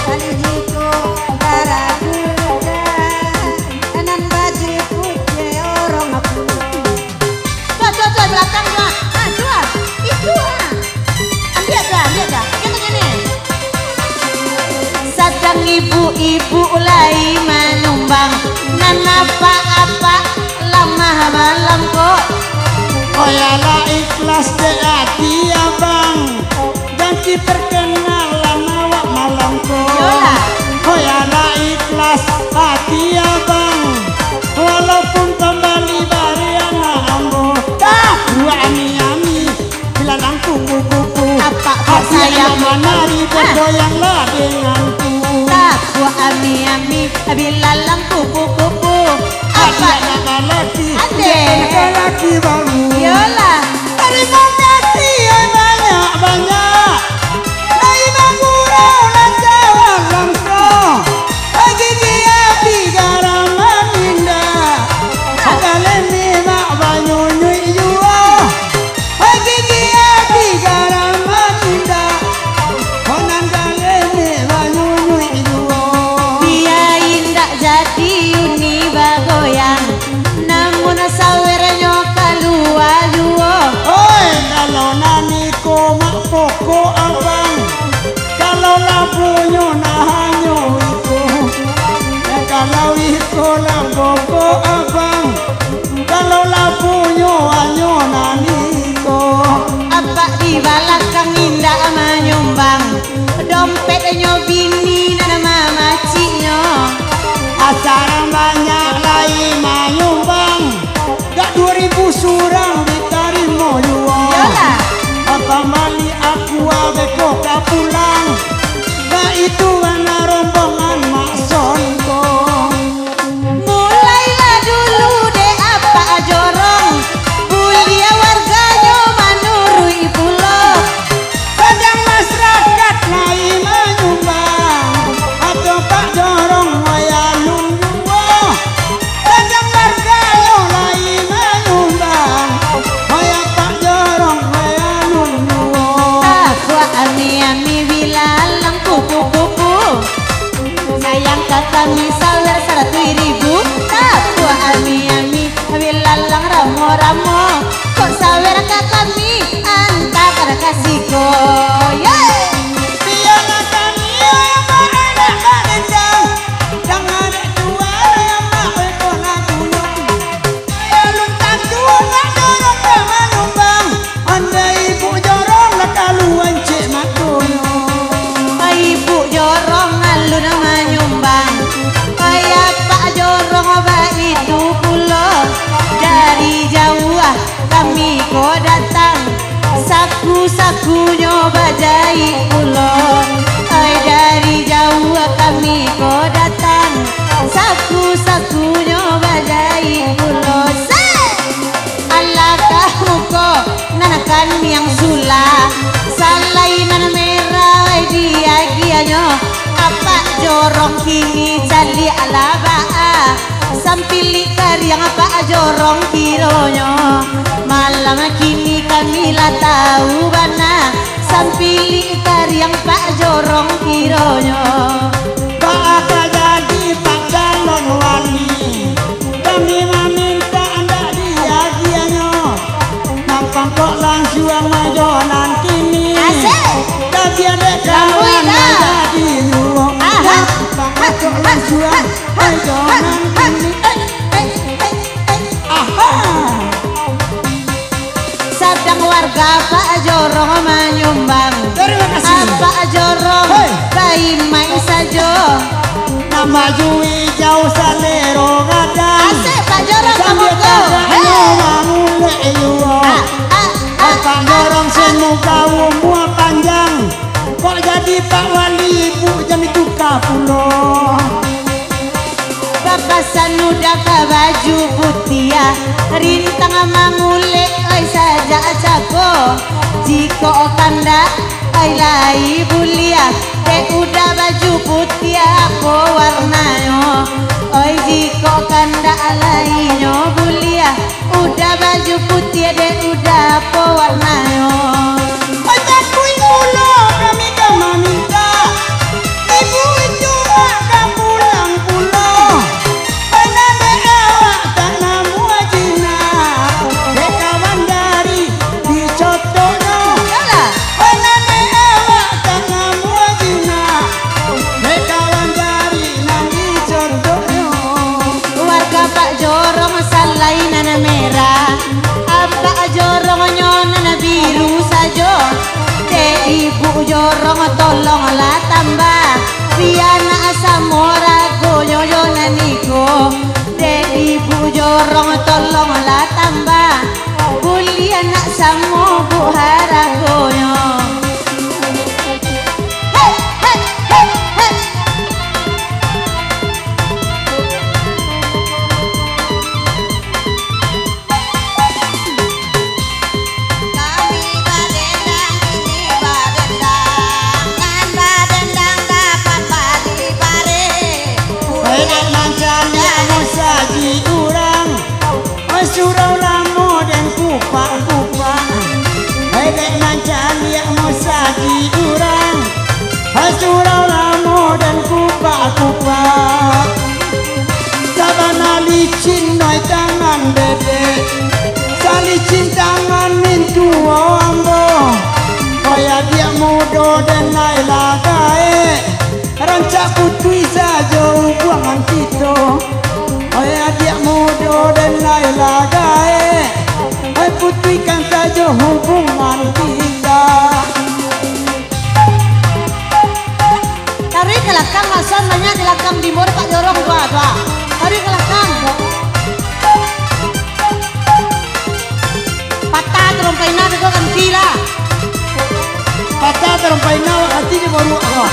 Tali jiko baraguda. Nan baju putiah orang pulo. Tuah, tuah, tuah, balakang tuah. Ah, tuah. Itu ah. Ambiak dah, ambiak dah. Jangan ini. Sadang ibuk-ibuk lai manyumbang. Nan apak-apak lamah malam ko. Oyalah ikhlas dek ati abang. Janji perkenalan awak malam ko. Yolah. Oyalah ikhlas ati abang. Walaupun kambali barianak ambo. Dah, buah ami-ami. Bilalang kupu-kupu. Apak ko sayang manari, ah, bergoyanglah denganku. Dah, buah ami-ami. Bilalang kupu-kupu. Apak. Apak nak laki. Ande. Nak laki baru. Yolah. Tarimo kasih, oi, banyak-banyak. Lai bagurau nan jauah langkah. Oi, gigi api garam mamindah. Oi, kalemi mak banyunyuik jua. Oi, gigi api garam mamindah. Oi, nan kalemi banyunyuik jua. Bia indak jadi uni bagoyang. Namun sawernyo kalua juo. Oi, kalau nan iko mak pokok abang, kalau lah punyo nah hanyo iko, kalau iko lah pokok abang, kalau lah punyo hanyo nan iko. Apak di balakang indak manyumbang. Dompetnyo bini nan mamaciknyo. Asa urang banyak lai manyumbang, gak duo ribu surang ditarimo juo. Yolah. Kambali aku abeko ka pulang, baitu bana rombongan Mak Son ko. Mulailah dulu dek Apak Jorong, buliah warganyo manuruik pulo. Sadang masarakat lai manyumbang, ato Pak Jorong wayah nunggu. Sadang warganyo lai manyumbang, wayah Pak Jorong wayah nunggu. Tapuak ami-ami bilalang kupu-kupu. Sayang ka kami sawer saratuih ribu. Tapuak ami-ami bilalang ramo-ramo. Kok sawer ka kami, antakan ka siko. Yeay! Bialah kami, oh, yang baranak badendang. Jangan dek tuan, yang mak weko nak bunuh. Alun tantu nak jorong ka manumbang, andai ibuk jorong lah kaluan cek matonyo. Ai ibuk jorong alun manyumbang, ai apak jorong baitu pulo. Dari jauah kami ko datang, saku-sakunyo bajaik pulo. Ai dari jauah kami ko datang, saku-sakunyo bajaik pulo. Seh! Alangkah Sampilik kariang Pak Jorong kironyo, malam kini kami lah tahu bana. Sampilik kariang Pak Jorong kironyo. Baa ka jadi Pak Calon Wali, kami mamintak ndak diagiahnyo. Nampang kok lansuang majo nan kini. Asik. Tapi adek kawan Lambuik dah. Manjadi juo. Aha. Nampang kok lansuang majo nan kini. Eh, eh, eh, eh. Aha. Sadang warga Pak Jorong manyumbang. Terima kasih. Pak Jorong, hei, baimai sajo. Nan baju ijau salero gadang. Asik, Pak Jorong, sambil kamoko. Tagaknyo, hei, mangulek juo. Ah, ah, ah, Pak Jorong, ah, ah, semoga umua panjang. Kok jadi Pak Wali, Ibu jan dituka pulo. Bapasan uda ka baju putiah, rintang mangulek, oi, sajak cako. Jikok kandak, oi, lai buliah, dek uda baju putiah apo warnanyo? Oi, jikok kandak lainyo buliah, uda baju putiah, dek uda apo warnanyo? Oi, takuik pulo kami ka mamintak, ibu itu mak ka pulang pulo. Oi, nan dek awak tak namuah jinak, dek kawan dari dicotoknyo. Yolah. Oi, nan dek awak tak namuah jinak, dek kawan dari nan dicotoknyo. Warga Pak Jorong salai nan merah, Apak Jorongnyo nan biru sajo. Dek Ibu Jorong tolonglah tambah, bia nak samo ragonyo jo nan iko. Dek Ibu Jorong tolonglah tambah, buliah nak samo, Bu, haragonyo. Hei, hei, hei, hei. Kami badendang, kini badendang, nan badendang dapat bali bareh. Enak mancam nyo musaji urang, oi, surau lamo den kupak-kupak. Oi, dek mancaliak musaji urang, oi, surau lamo den kupak-kupak. Sabana licin noi tangan dedek, salicin tangan mintuo ambo. Oi, adiak mudo den lai lah gaek, rancak putuih sajo hubuangan kito. Oi, adiak mudo den lai lah gaek, oi, putuihkan sajo hubuangan kita. Taruih ka lakang, masan banyak di lakang timur, Pak Jorong, dua, dua. Taruih ka lakang. Patah tarompa inah, beko ganti lah. Patah tarompa inah, ganti di baru, ah.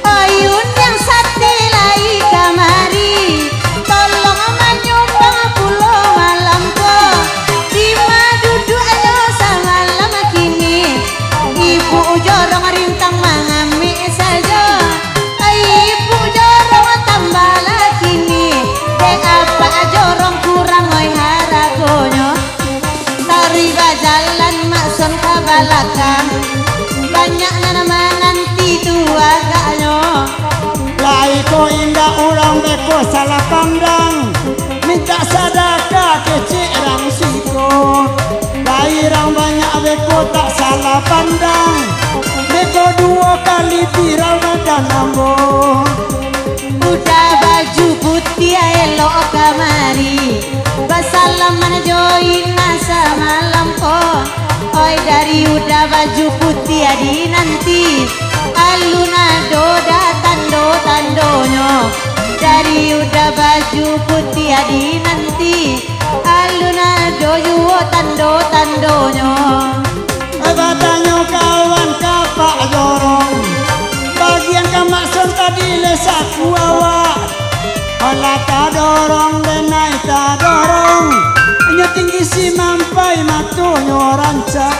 Ayun yang sati lai kamari, tolong manyumbang pulo malam ko. Dima duduaknyo samalam kini, Ibu Jorong rintang mangamik sajo. Ai, Ibu Jorong tambahlah kini, dek Apak Jorong kurang oi haragonyo. Taruih bajalan Mak Son ka balakang, banyak nan mananti tu agaknyo. Lai ko indak urang beko salah pandang, mintak sadakah kecek rang siko. Lai rang banyak beko tak salah pandang, beko duo kali viral badan ambo. Uda baju putiah elok kamari, basalaman jo inah samalam ko. Oi, dari uda baju putiah dinanti, alun ado doh tando-tandonyo. Dari uda baju putiah dinanti, alun ado juo tando-tandonyo. Batanyo kawan ka Pak Jorong, bagian ka Mak Son tadi lai saku awak. Alah tadorong, denai tadorong, inyo tinggi si mampai matonyo rancak.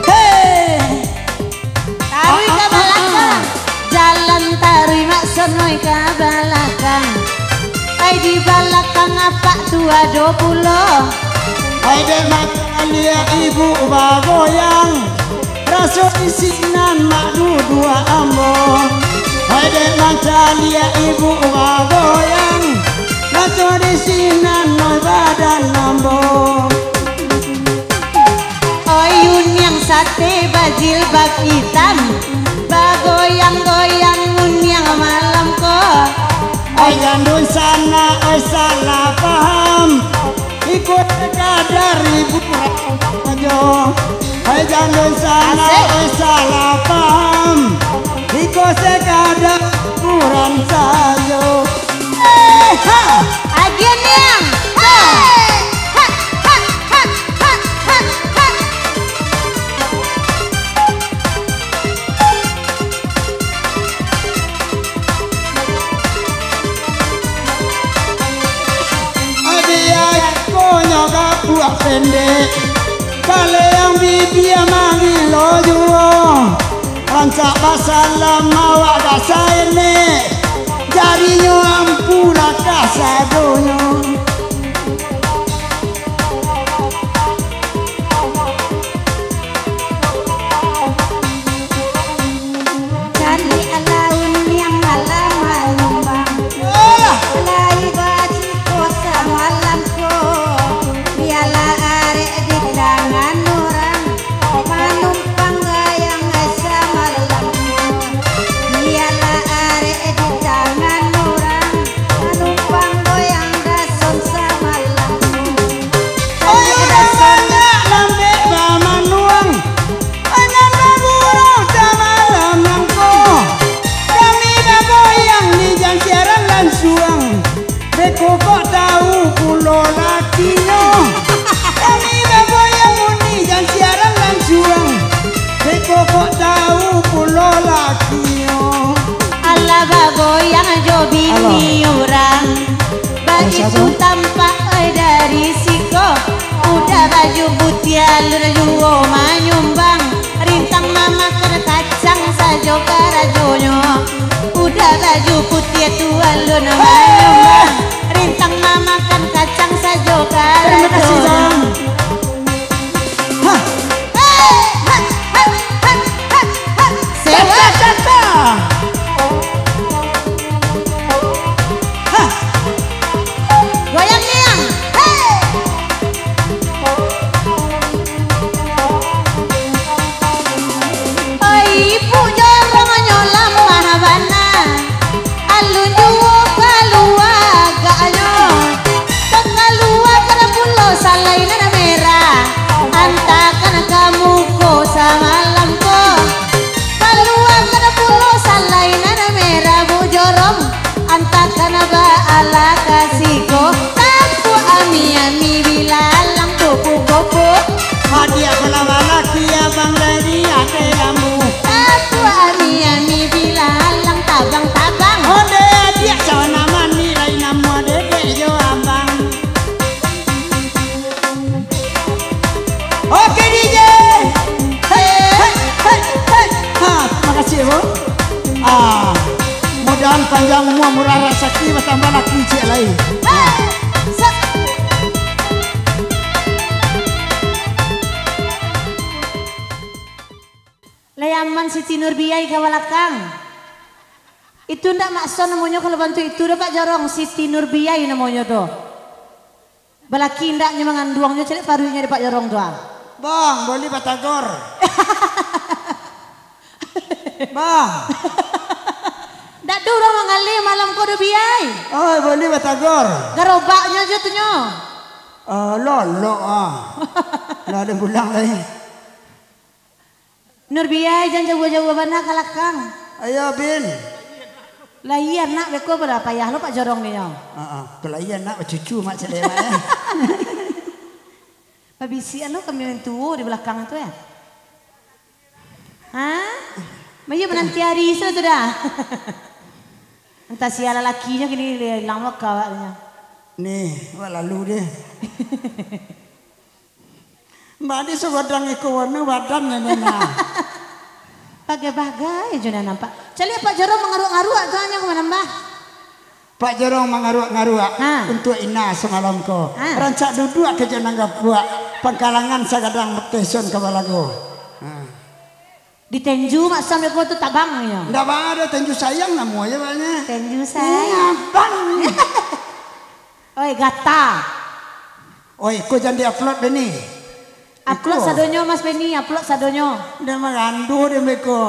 Hei! Taruih ka balakang. Jalan taruih Mak Sonoi ka balakang. Ai di Pak tu ado pulo. Hai dek mata liak ibu bagoyang, raso di sinan mak duduak ambo. Hai dek mata liak ibu bagoyang, raso di sinan mak badan ambo. Oi uniang sate bajilbab itam, bagoyang-goyang uniang malam ko. Oi jan dunsanak, oi salah paham, iko sekadar hiburan sajo. Oi jan dunsanak, oi salah paham, iko sekadar hiburan sajo. Eh, ha! Agian niang. Ha! Ha, ha, ha, ha, ha, ha. Agian konyo gapuak pendek, kaleang bibia mangilo juo. Rancak basalam awak ka saenek, jarinyo ampulah kasadonyo. Cari alaun yang alam malumbang. Alah. Lai baciko samalam ko, bialah arek di tangan urang. Manumpang gayang samalam ko, bialah arek di tangan urang. Manumpang goyang dason samalam ko. Oyo urang banyak lambek bamanuang, angan bagurau samalam nangko. Kami bagoyang di jan siaran lansuang. Beko kok tau pulo lakinyo. Kami bagoyang muni jan siaran lansuang. Beko kok tau pulo lakinyo. Alah bagoyang jo bini urang. Baitu tampak oi dari siko. Udah baju putiah alun juo manyumbang. Rintang mamakan kacang sajo karajonyo. Udah baju putiah tu alun manyumbang. Rintang mamakan kacang sajo karajonyo. Terima kasih, Bang. Hah. Hei, hah, hah, hah, hah, hah. Sewa. Cakak, cakak. Hah. Goyang niang. Hei. Oi, ibu jorongnyo lamah bana. Alun juo kaluarganyo. Takaluakan pulo salai nan merah. Antakan ka muko samalam ko. Kaluakan pulo salai nan merah, Bu Jorong. Antakan baalah ka siko, tapuak ami-ami bilalang kupu-kupu. Hadiah bala-bala kia bang dari ate ambu. Tapuak ami-ami bilalang tabang-tabang. Onde adiak cawana mani lai namuah dedek jo abang. Oke, D J. Hei, hei, hei, hei. Ha, terima kasih, Bu. Ah, mudahan panjang umua, murah rasaki, batambah laki ciek lai. Hei, sa- Lai aman Siti Nurbiai ka balakang. Itu ndak makso namonyo kalau bantuak itu doh, Pak Jorong, Siti Nurbiai namonyo tu. Balaki indaknyo manganduangnyo, caliak paruiknyo di Pak Jorong tu, ah. Bang, boli batagor. Bang. Ndak ado urang manggaleh malam ko doh, Biai. Oi, boli batagor. Garobaknyo jo tu nyo. Ah, lolok, ah. Lah, ado pulang lai. Nurbiai, jan jauah-jauah bana ka lakang. Ayo, Bin. Lahia nak beko, payah lo Pak Jorong ni nyo. Heeh, kok lahia nak bacucu mak caliak, eh. Babisiak lo kami urang tuo di balakang tu, eh. Ha? Mayo mananti ari sudah tu dah. Antah sia lalakinyo kini ilang wak awaknyo. Nih, awak lalu deh. Mbak ni sagadang iko warna badannyo ni nah. Bagai-bagai jo nan nampak. Caliak Pak Jorong mangaruak-ngaruak tu, anyo ka manambah. Pak Jorong mangaruak-ngaruak Ha. untuak Ina samalam ko. Ha. Rancak duduak ka jo nan gapuak, pangkalangan sagadang teson ka balago. Ha. Di tenju Mak Sam ko tu tabang nyo. Ndak baa doh, tenju sayang namo je, Pak, nyo. Tenju sayang. Iya, Bang. Oi, gata. Oi, ko jan di-upload, Beni. Upload Iko. sadonyo, Mas Beni, upload sadonyo. Ndak maganduh deh, beko.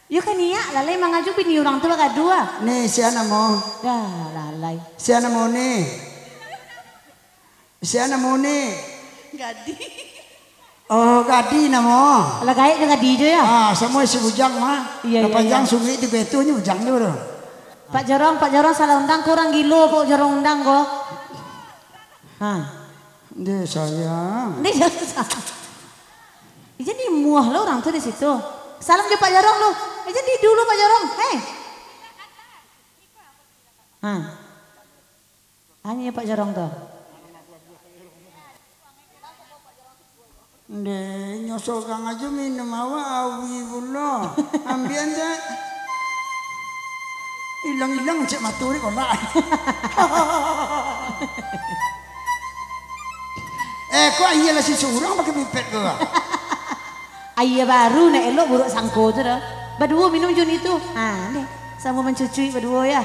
Yo kan niak, lalai mangaju bini urang tu bagaduah. Ni, sia namo? Dah, lalai. Sia namo ni? Sia namo ni? Gadih. Oh, gadih namo. Lah gaek jo gadih jo yo. Ah, samo isi bujang mah. Iya, Lah iya, panjang iya. sungguik tigo itu nyo bujang jo tu. Pak Jorong, Pak Jorong salah undang ko urang gilo, Pak Jorong undang ko. Ha. Deh, sayang. Deh, jangan sa-, Ih, jadi muah lo urang tu di situ. Salam jo Pak Jorong lu. Eh, jadi dulu Pak Jorong. Hei. Ha. Anyo Pak Jorong tu. Ndeh, nyo sorang ajo minum awak awi pulo. Ambiak ndeh. Ilang-ilang cek mato ni kolak. Eh, kok aia lah si surang pakai pipet ko? Aia baru nak elok buruak sangko tu dah. Baduo minum jo ni tu. Ha, ni. Samo mancucui baduo ya.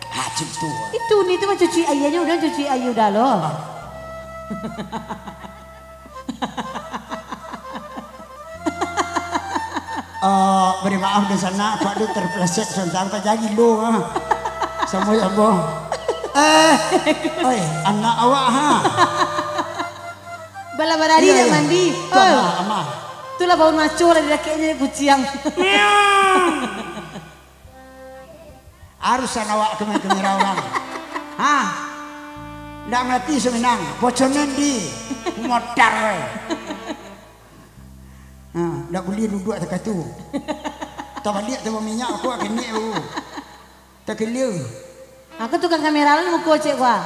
Ha, cem tu. Itu ni tu mancucui aianyo udah, mancucui aia udah lo. Ah. Eh, bari maaf dunsanak, Pak tu terpleset sontang, tak jadi lo, ah. Samo ya, Boh. Eh, oi, anak awak, ha. Balah barari Iya, dak iya. mandi. Tu Oi. amah, amah. Tu lah bau maco lah di dakeknyo kuciang. Arusan awak ka main kamera urang. Ha? Ndak mangarati Suminang. Boconan di modar we. Ha, ndak buliah duduak takatu. Tabaliak tu baminyak, aku kenek baru. Takelia. Aku tukang kamera lah muko cek gua.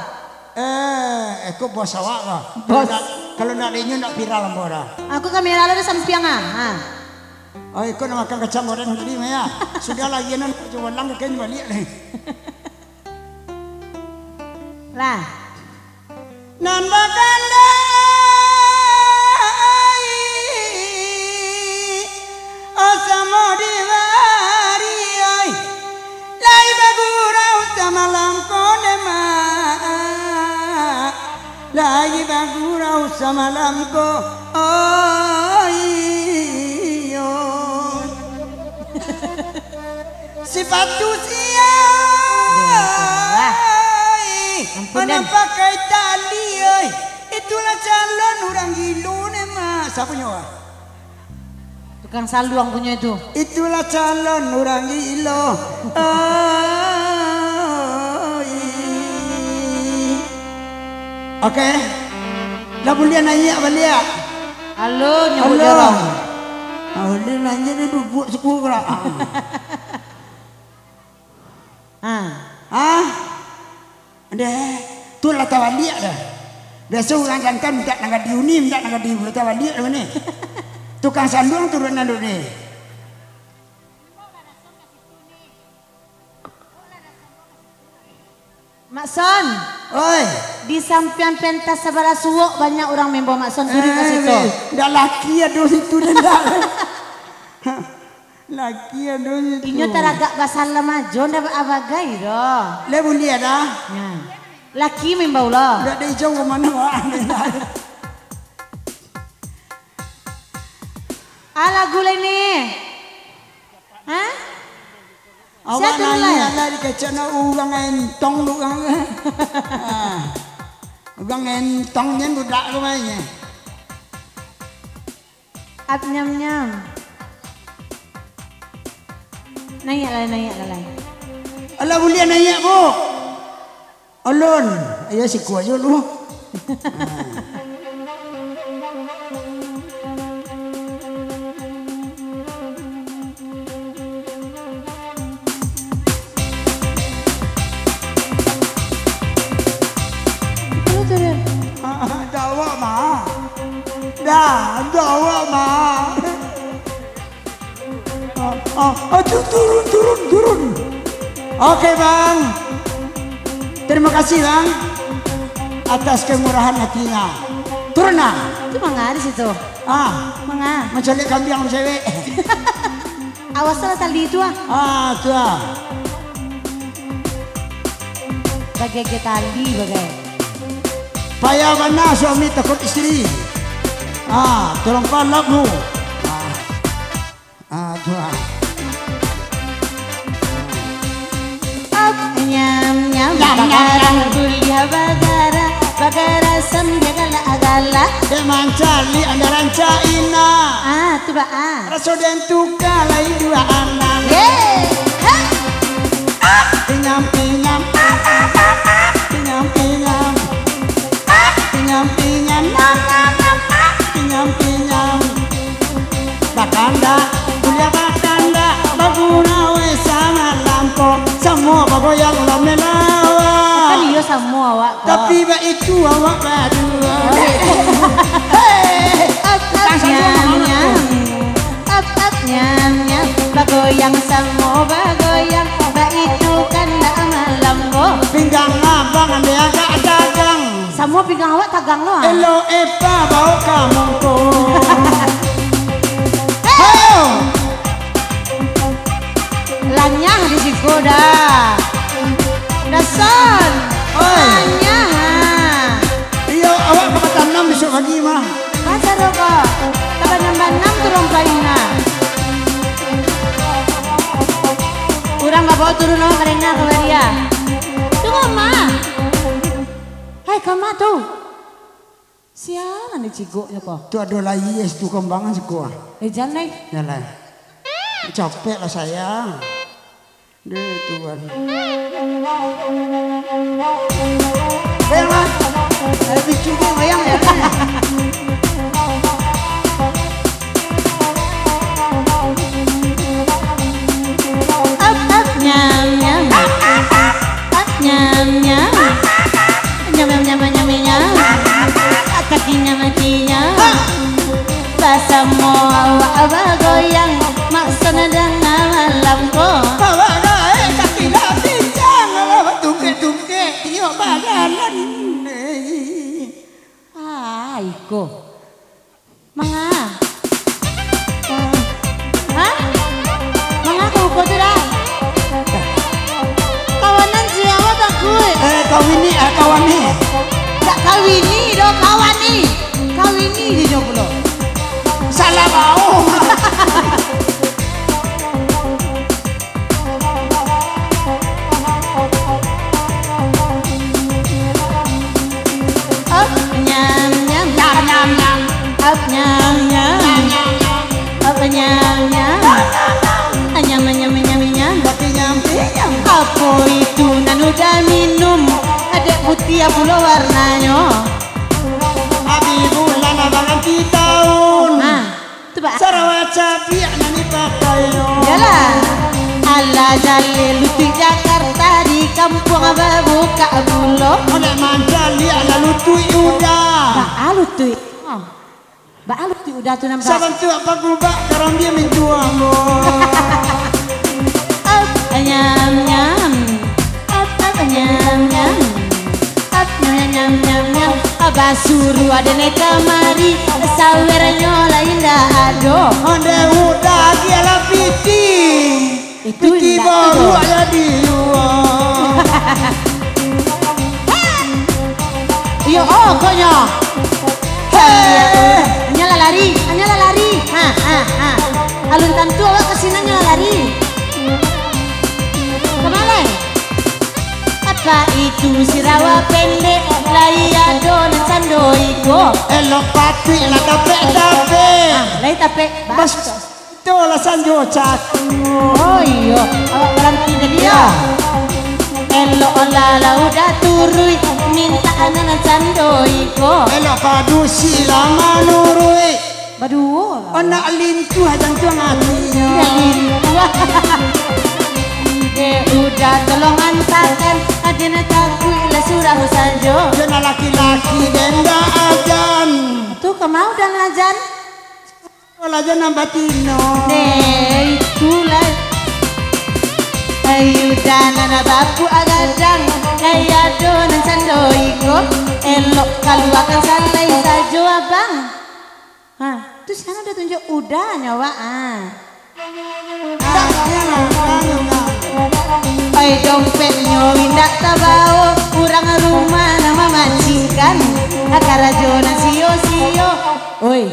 Eh, eko bos awak lah. Bos. Kalau ndak, kalau ndak denyo ndak viral ambo dah. Aku kamera lah di sampiang ah. Ha. Oh, iko nak makan kacang goreng tadi, Maya. Sudahlah, iya nan cuba lang kain baliak deh. Lah. Nan bakandai, oh, samo di bari, oi. Lai bagurau samalam ko, Mak. Lai bagurau samalam ko, oi, yo. Sipatu sia, Aduh, ampun, oi. Ampun, Mana Den. pakai tali, oi. Itulah calon urang gilo, Mak. Siapa nyawa? Tukang saluang punyo itu. Itulah calon urang gilo. Oi. Oke. Lah buliah naiak baliak. Halo, nyebut Halo. jorang. Ah, buliah naiak ni duduak suku pula. Ah. Ha. Ha? Deh, tu lah tabaliak dah. Biaso urang jantan mintak nan gadi uni, mintak nan gadi, lah tabaliak dah ni. Tukang sanduang turun nan dulu ni. Mak Son. Oi. Di sampiang pentas sabalah suok banyak urang membawa Mak Son turun ka Eh, situ. Dah laki ado situ dah. Laki ado situ. Inyo taragak basalam ajo, ndak ba-, abagai doh. Lah buliah dah. Nah. Laki maimbau lo. Ndak ada ijau ka mano, ah. Ah, lagu lai ni. Hah? Awak Sia turun naiak lai. lah di kecek nak urang entong tu urang. Ah. Urang entong jen budak tu mainnya. Ap nyam nyam. Naiak lah, naiak lah, lai. Alah, buliah naiak, Bu. Alun. Ayo, siku aja lu. Itu tu dia. Ah, dah awak mah. Dah, dah awak mah. Ah, ah, ah, tu-, turun, turun, turun. Oke, Bang. Terima kasih, Bang, atas kemurahan hatinya. Turun, Bang. Itu manga di situ. Ah, manga. Mencari kambing sama cewek. Awas lah tali itu, ah. Ah, tu, ah. Bagege tali, bagai. Payah bana suami takut istri. Ah, tolong palap lu. Ah. Ah, tu, ah. Op, nyam, nyam, nyam, nyam, bagara, nyam. Kuliah bagara, bagara sambil galak-galak. Dek mancaliak andaran Cina. Ah, tu ba, ah. Raso den tuka lai dua anak. Yeay. Hei. Pinyam, pinyam. Pinyam, pinyam. Pinyam, pinyam. Pinyam, pinyam. Bakandak, kuliah bakandak, bagurau, eh, sangat lampo. Samua bagoyang lah melawa. Kan iyo samua awak ko. Tapi baitu awak badua. Oh, iyo. Hei. Up, up, nyam, nyam. Up, up, nyam, nyam. Bagoyang samua bagoyang. Baitu kandak malam ko. Pinggang abang diagak dagang. Samua pinggang awak tagang lo, ah. Elok Epa baok ka mungko. Hei! Ayo! Lanyah di siko dah. Dason. Oi. Lanyah, ah. Iyo, awak ka batanam bisuak pagi mah. Masa ro ko? Ka banam-banam tu rompaina. Urang ka bawa turun awak ka dena ka baria. Tunggu, Mak. Hai, kama tu. Sia nan dicigoknyo ko? Tu ado lai es tu kambangan siko ah. Eh, jan lai. Jan lai. Capek lah saya. Deh, Tuhan. Bayang lah. Ada bikin dia bayang ya. Up, up, nyam, nyam. Up, nyam, nyam. Nyam, nyam, nyam, nyam, nyam. Kaki nyam, kaki nyam. Basamo awak bagoyang, makso nadanga malam ko. Awak gaek kaki lah pincang, awak tungkek-tungkek, tiok bajalan. Ai, ko. Manga? Hah? Manga ka uko tu dah? Kawanan sia awak takuik. Eh, kawini, ah, kawani. Dak kawini doh, kawani. Kawini je nyo pulo. Salah baok. Up, nyam, nyam. Nyam, nyam, nyam. Up, nyam, nyam. Nyam, nyam, nyam. Up, nyam, nyam. Nyam, nyam, nyam. Anyam, anyam, anyam, anyam. Tapi nyam, nyam. Apo itu nan udah minum? Dek putiah pulo warnanyo. Abi bulan abang anti taun. Ah. Tu ba- Sarawa cabiak nan dipakainyo. Yalah. Alah jaleh lutuik Jakarta, di kampuang babukak pulo. Anak mancaliak lah lutuik udah. Baa lutuik? Oh. Baa lutuik udah tu nan ba- Sabantuak pagubak karambia mintuang. Up, nyam, nyam. Up, up, nyam, nyam. Ap, nyam, nyam, nyam, nyam, nyam. Abah suruah denai kamari, sawernyo lah indak ado. Onde udah dia lah piti. Itu piti indak baru tu. Ado di luar. Iyo, oh, konyo. Hei. Anyo lah lari, anyo lah lari. Ha, ha, ha. Alun tantu awak ka sinan nyo lah lari. Kama lai? Apa itu sirawa pendek, lai ado nan sando iko? Elok patuik lah tapek-tapek. Ah, lai tapek. Bas, tu lah sanjo cak. Oh iyo, awak baranti tadi yo. Ya. Elok lah, lah udah turuik, mintak nan sando iko. Elok padusi lah manuruik. Baduo lah. Anak lintuah jantuang atinyo. Indak lintuah. Dek udah tolong antakan, aden takuik lah surau sajo. Dek laki-laki den dak ajan. Tu kama udah ajan. Kalau ajan nan batino. Dek itulah. Ai uda nan bapuak gadang, ai ado nan cando iko, elok kaluakan salai sajo, Abang. Ha, tu sinan uda tunjuak udanyo, Wak, ah. Oi, dompetnyo indak tabao, urang rumah nan mamacingkan, karajo nan sio-sio. Oi.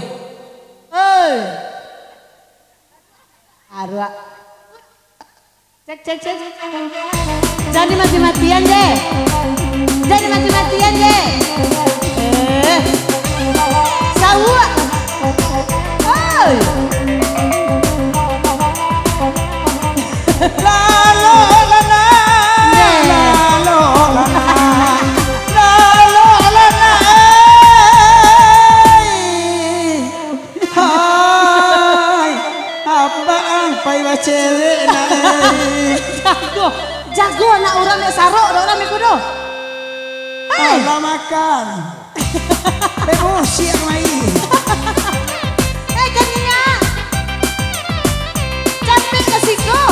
Oi. Aruak. Cek, cek, cek. Jan dimati-matian, je. Jan dimati-matian, je. Eh. Sauak. Oi. Lalo lana, lalo lana, lalo lana, eh. Hai, abang pai bacewek nak, eh. Jago, jago anak urang dek sarok, dek urang dek kudo. Hai. Alah makan. Emosi yang lain. Eh, kaniak. Capek ka siko.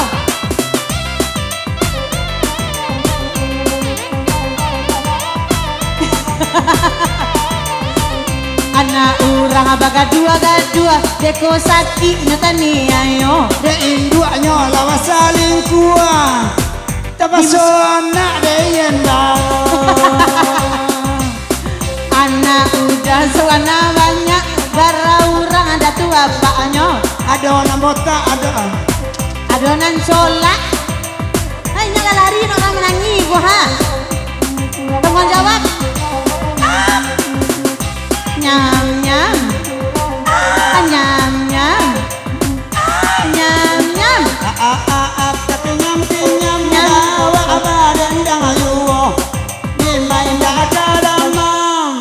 Anak urang bagaduah-gaduah, dek ko sakiknyo taniayo. Dek induaknyo lah basalingkuah, tapaso anak dek indang. Anak uda sabananyo banyak, bara urang datuak bapaknyo. Ado nan botak, ado. Ado nan colak. Hai, nyo lah lari, nak urang manangih ko, ha. Tangguang jawab. Nyam, nyam. Nyam, nyam. Nyam, nyam. Nyam.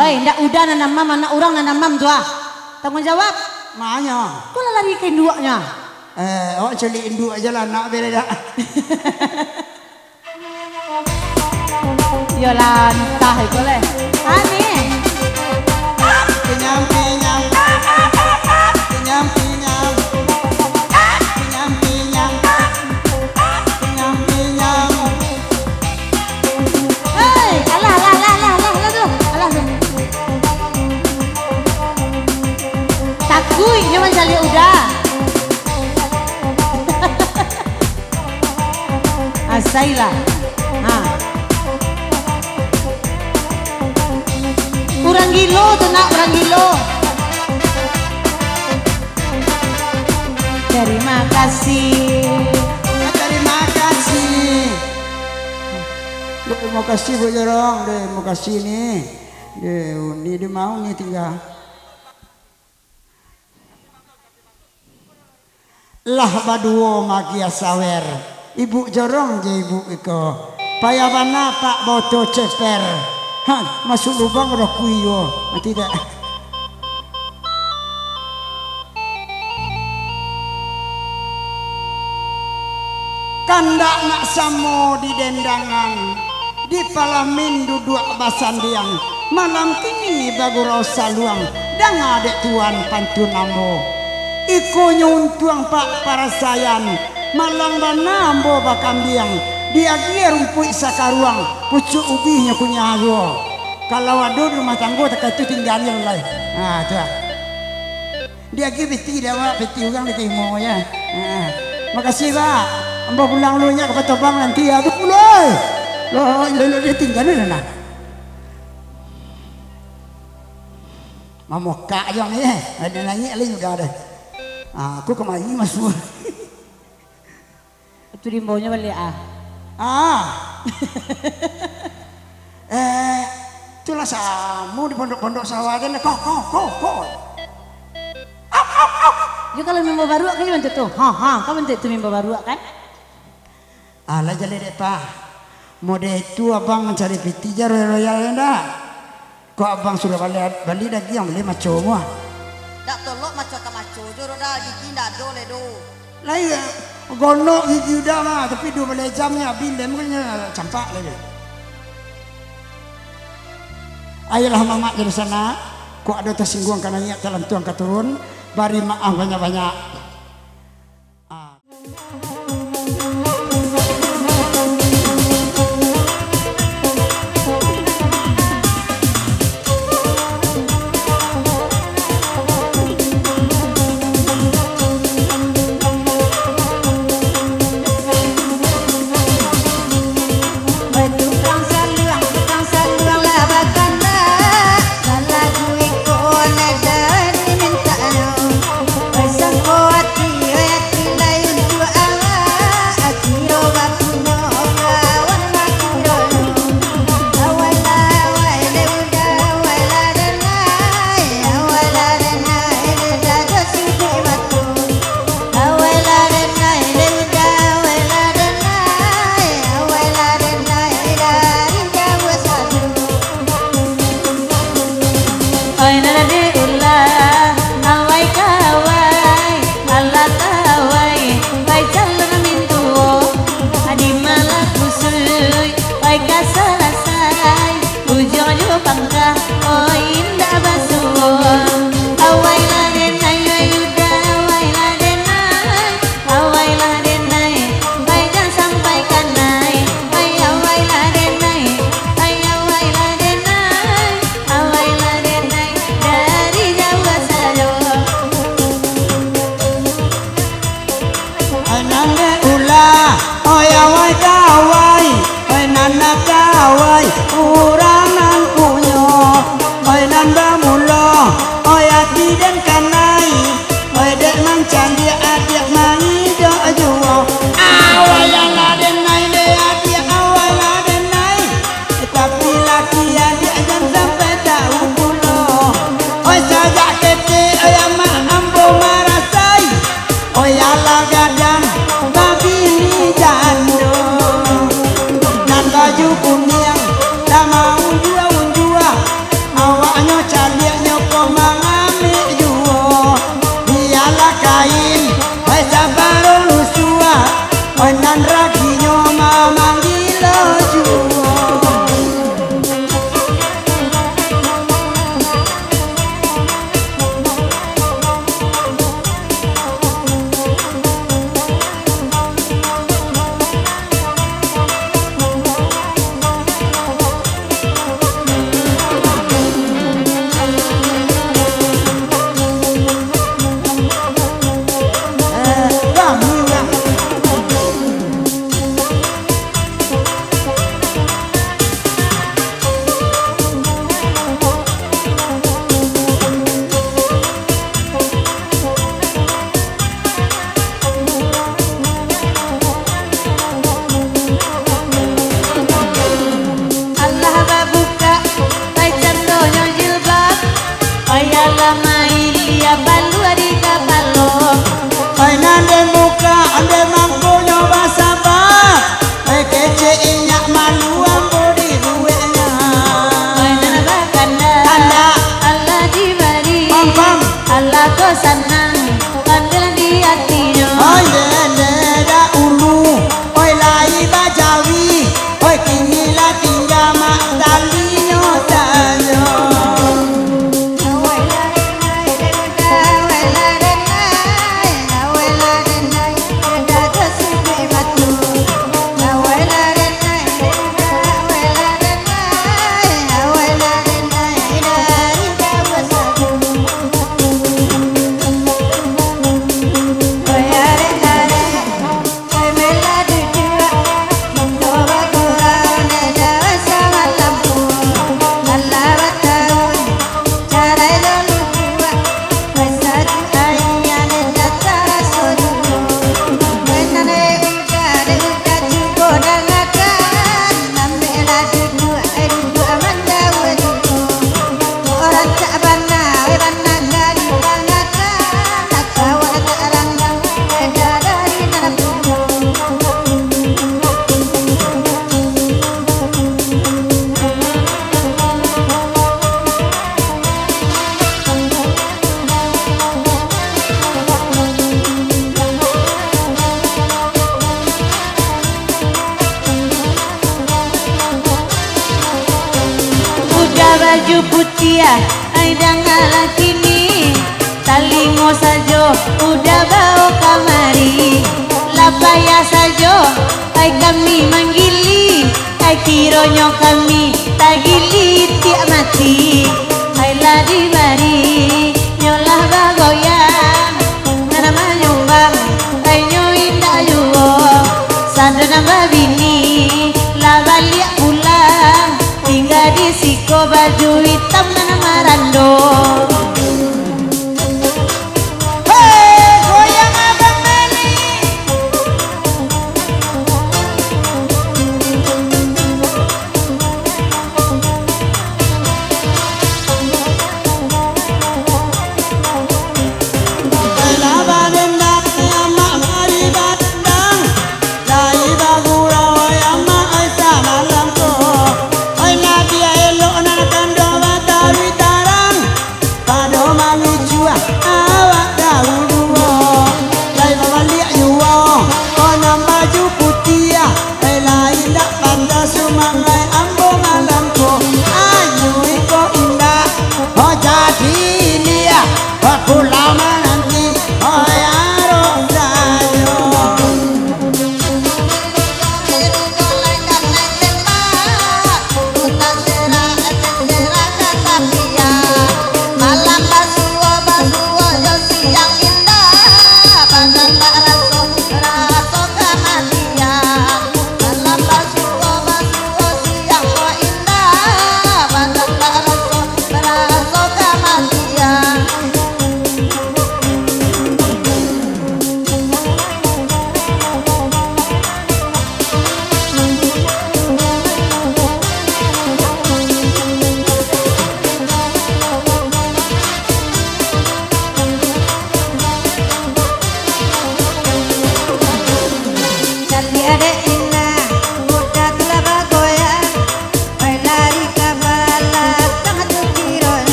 Oi, ndak uda nan mamam, anak urang nan mamam tu, ah. Tangguang jawab. Manyo? Ko lah lari ka induaknyo. Eh, awak caliak induak ajo lah, nak bere dak? Yo lah, antah iko leh. Ani. Pinyam, pinyam. Pinyam, pinyam. Pinyam, pinyam. Pinyam, pinyam. Hei, alah, alah, alah, alah, alah, alah tu. Alah tu. Takuik nyo mancaliak uda. Asailah. Ha. Urang gilo tu nak, urang gilo. Terima kasih. Terima kasih. Terima kasih, Bu Jorong. Terima kasih ni. Dia, ni dia mau ni tinggal. Lah baduo magia sawer, ibuk jorong je ibuk iko. Payah bana pak boto ceper. Ha, masuak lubang roh kuio. Mati dak? Kandak nak samo di dendangan, di palamin duduak basandiang, malam kini bagurau saluang, danga dek tuan pantun ambo. Iko nyo untuang pak parasaian, malang bana ambo bakambiang, diagiah rumpuik sakaruang, pucuak ubihnyo kunyah juo. Kalau ado di rumah tanggo, takah tu tinggalian lai. Ha, tu lah. Diagiah piti dek awak, piti urang diterimo, yo. Ha. Makasih, Pak. Ambo pulang dulu nyak ka Patobang nanti, yo. Tu pulo. Lo, lo, lo, dia tinggal ni, nah. Mamokak jo ni, eh. Ado naiak lai udah dah. Ah, aku kamari masuak. Tu diimbonyo baliak, ah. Ah. Eh, tu lah samo di pondok-pondok sawah kan. Ko, ko, ko, ko. Au, au, au. Yo, kalau mimba baruak kan bantuak tu. Ha, ha, kan bantuak tu mimba baruak kan? Alah, jaleh dek, Pak. Mode itu abang mancari piti ja royal-royal ndak? Kok abang sudah bali, bali dagiang, bali maco mua? Dak tolok maco ka maco jo, Roda, gigi ndak ado lai do. Lai, gonok gigi udah mah, tapi duo baleh jam nyo abih, lem kan nyo campak lai. Ayolah mamak jadi sanak, kok ado tasingguang ka naiak, talantuang ka turun, bari maaf banyak-banyak. Ah. Ketek, oi amak ambo marasai, oi alah gadang babini jando. Nan baju kuniang lah maunjua-unjua, awaknyo caliaknyo ko mangambek juo. Bialah kain, oi sabaro lusuak, oi nan raginyo mamanggilo juo. Alah babukak, ai candonyo jilbab, ai alah mailiak balua di kapalo. Ai nan den bukak, den mangkonyo basaba, ai kecek inyak malu ambo dibueknyo. Ai nan bakanda, kanda, alah dibari, pam, pam, alah ko sanang, pandilah di atinyo. Ai dek dahulu, oi lai bajawi, oi kini lah tingga mak talinyo sajo. Udah baju putiah, ai dangalah kini. Talingo sajo udah bao kamari. Lah payah sajo, ai kami manggili. Ai kironyo kami tagili tiak mati. Ai lah dibari, nyo lah bagoyang. Nan manyumbang, ai nyo indak juo. Sado nan babini, lah baliak pulang. Tingga di siko baju itam nan marando. Hei, goyang Abang Meli.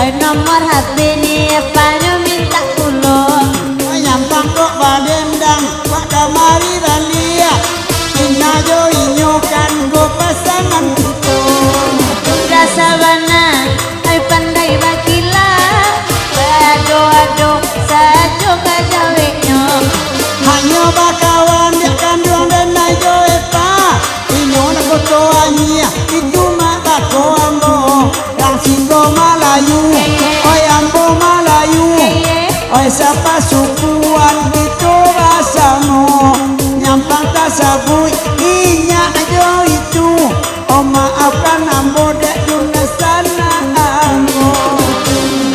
Nomor H P ni Epa nyo mintak pulo. Nyampang kok badendang, wak kamari baliak. Ina jo inyo kan go pasangan kito. Rasa bana, ai pandai bakila. Baado-ado sajo ka jaweknyo. Hanyo bakawan dek kanduang den ai jo Epa. Inyo nak koto anyia, itu mak bako ambo. Rang Singgo Malayu, oi ambo Malayu. Oi sapasukuan kito basamo. Nyampang tasabuik inyak jo itu. Oh maafkan ambo dek dunsanak ambo.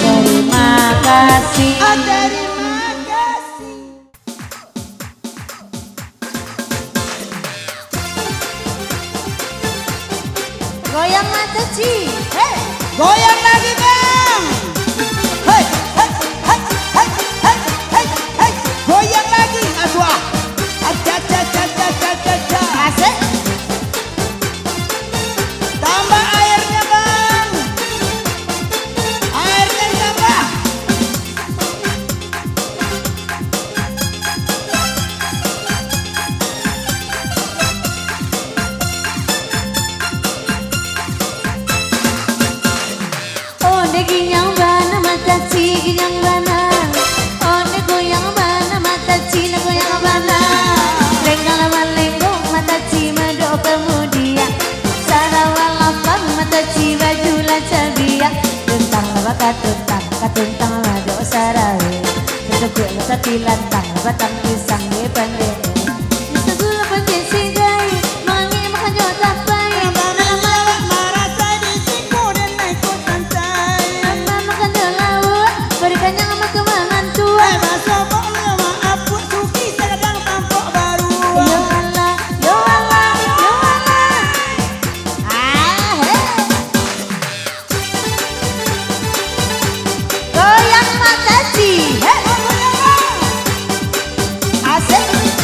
Terima kasih. Ah, terima kasih. Goyang mata ci. Hei. Goyang lagi, Bang. Hei, hei, hei. Goyang lagi, Azwa. Aca, aca, aca. Asik. Tambah airnya, Bang. Airnya tambah. Onde ginyang bana mata ci, ginyang bana. Onde goyang bana mata ci, na goyang bana. Lenggang lah malenggok mata ci, madok kamudian. Sarawa lapang mata ci, baju lah cabiak. Tuntang lah bakatuntang, katuntang lah dok sarawe. Katukuik lah satilantang, batang pisang di pandai. Sagulo pancik sigai, mangik makan jo tapai. Alam bana lawak marasai, di siku den naik ko santai. Alam makan jo lauak, bari kanyang makan mamantua. Eh, basobok lawak apuak, suki sagadang tampok baruak. Yo Allah, yo Allah, yo Allah. Ah, hei. Goyang mata ci. Hei. Asik.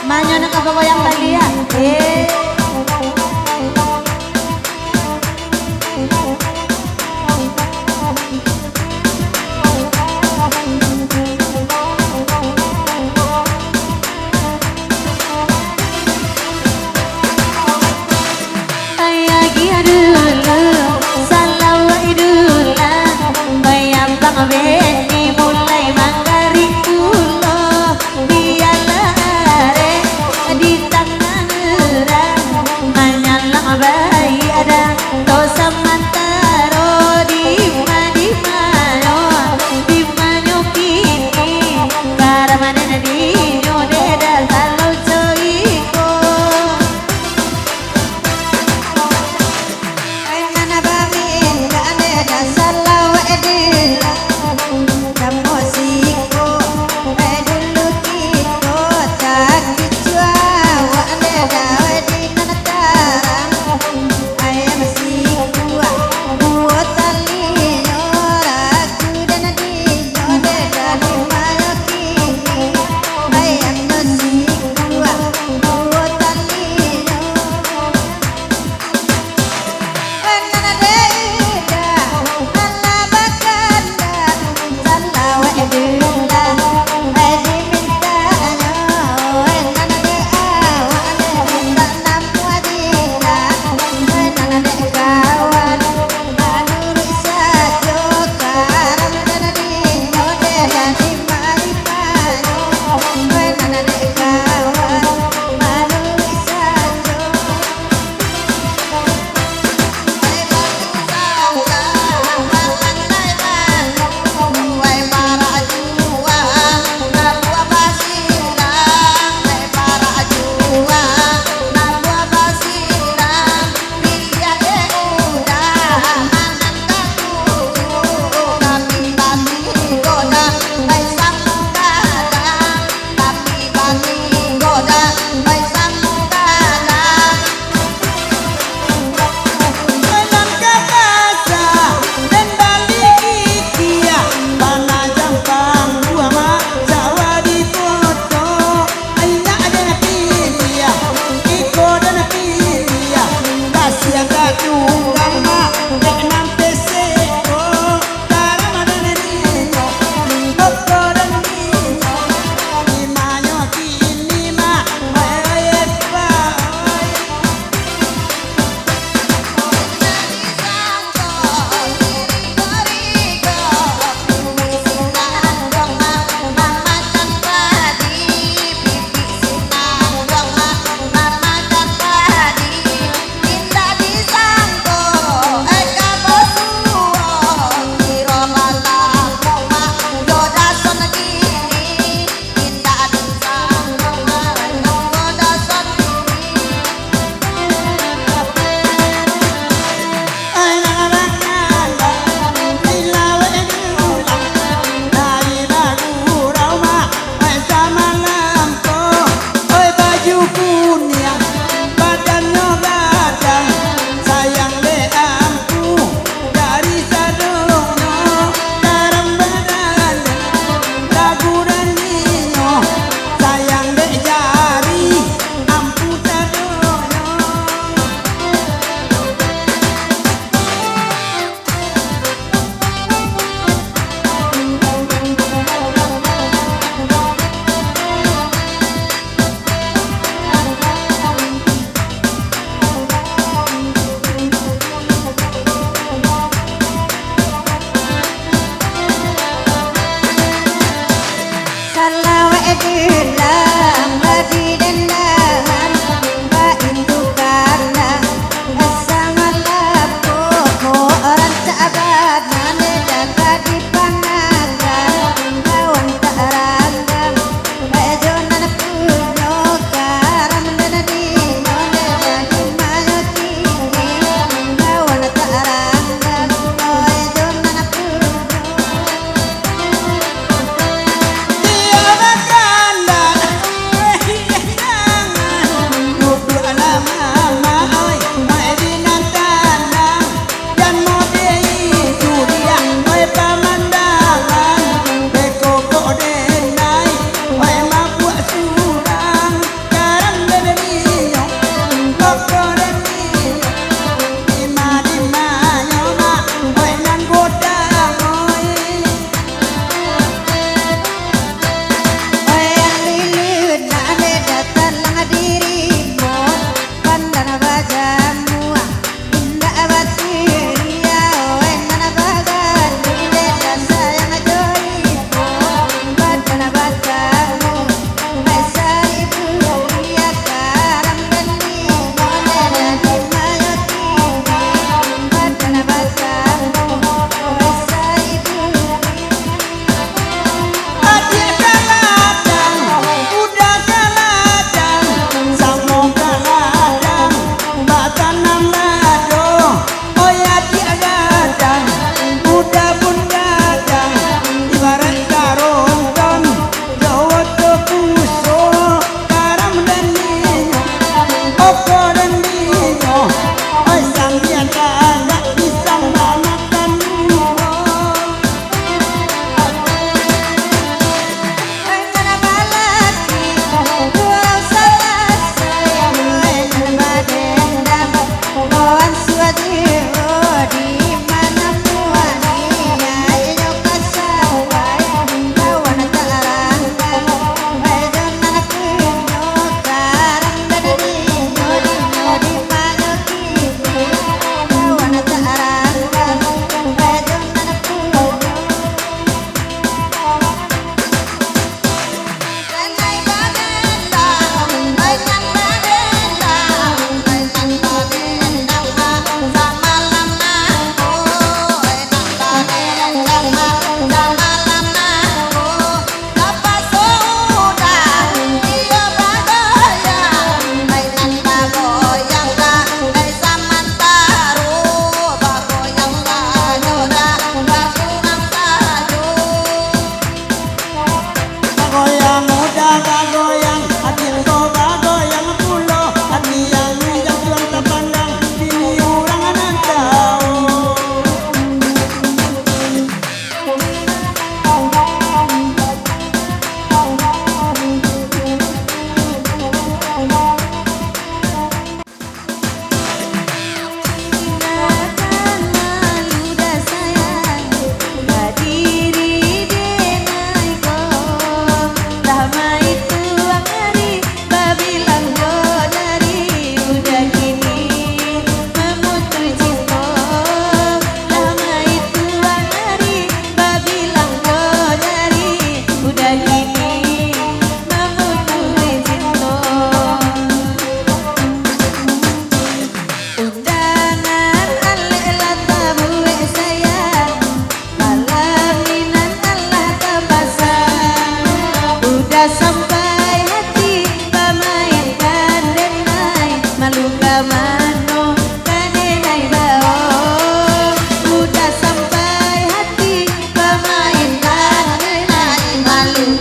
Manyo nak ka bagoyang baliak, eh. Agiah dulu, salawat dulu, bayambang bini mulai manggarik pulo, bialah arek di tangah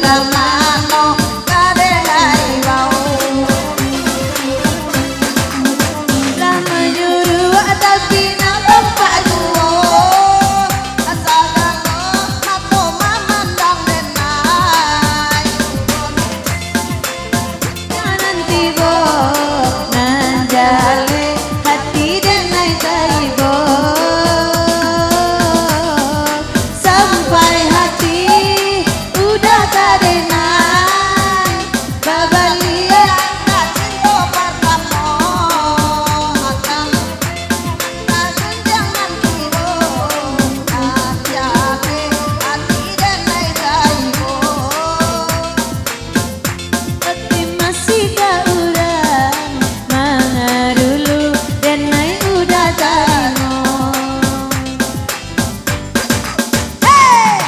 Kamano kadai lai bau. Lah manyuruak tapi nak tampak juo. Sagalo mato mamandang denai. Nan tibo, nan jaleh, hati denai taibo. Sampai hati udah ka denai babaliak ka cinto partamo. Akan ka gunjang nan tibo, nan jaleh, hati denai taibo. Tapi masih ka urang mangarulu, denai udah tarimo. Hei!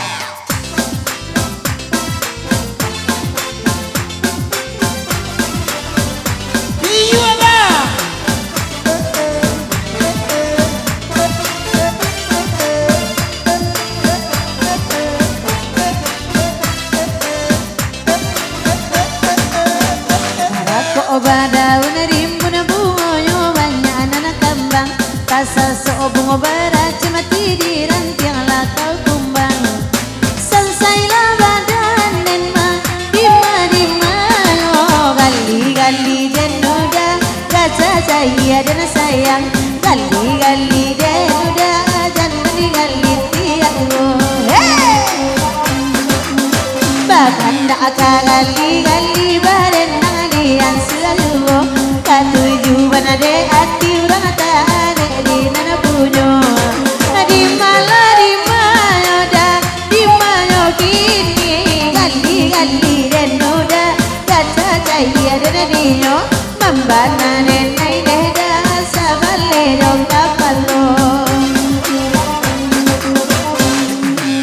Iyo, Abang. Rakok badaun rimbun bungonyo banyak nan kambang, tasasok bungo baraca mati di rantiang lakau kumbang. Sansailah badan den ma, dima-dima yo, gali-gali den udah, gaca cahia den sayang, gali-gali den udah, jan digali tiak juo. Hei! Bakandak ka gali-gali barenang di ansua juo, katuju bana dek ati urang tanek di nan punyo. Di malah di mayo dah, di mayo kini, gali-gali den udah, gaca cahia den dinyo, mambana denai deh dah, sabaleh jo kapalo.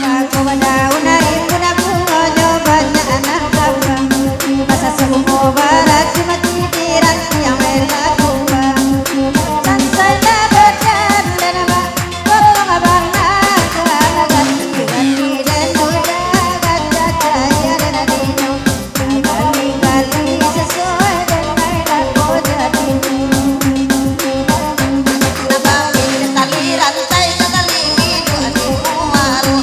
Bako badaun rimbun bungonyo banyak nan kambang, tasasok bungo baraca mati di rantiang lakau kumbang. Sansailah badan den ma, tolong bana ka ganti-ganti den udah, gaca cahia den dinyo, gali-gali sasuai denai lako jadinyo. Nan bapilih tali rantai ka tali iduik di muaro,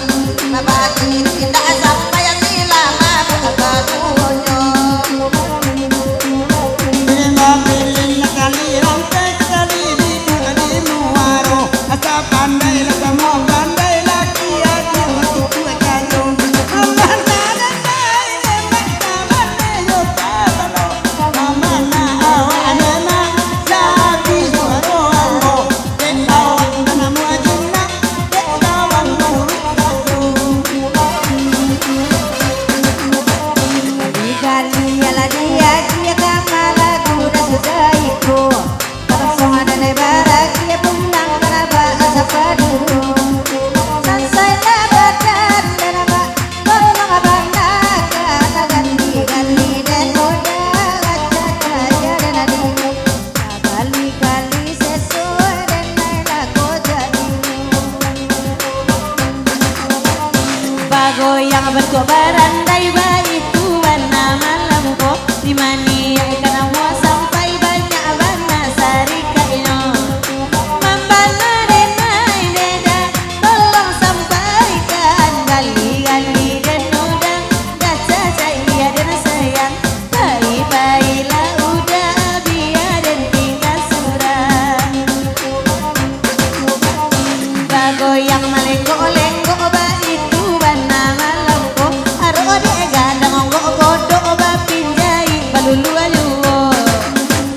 nan bakirik indak sampai ati lah mabuk baduonyo. Nan bapilih tali rantai ka tali iduik di muaro, asa pandai lah samo pandai laki ati matutuak jalung. Amah nan Gali-gali sasuai denai lako jadinyo. Bagoyang bantuak barandai baitu bana malam ko. Dimaniak ikan amuah sampai banyak bana sarikatnyo. Mambana denai deda, tolong sampaikan gali-gali den udah, gaca cahia den sayang. Pai-pailah udah, bia den tingga surang. Bagoyang malenggok-lenggok baitu bana malam ko. Arok dek gadang onggok godok bapinjai balulua juo.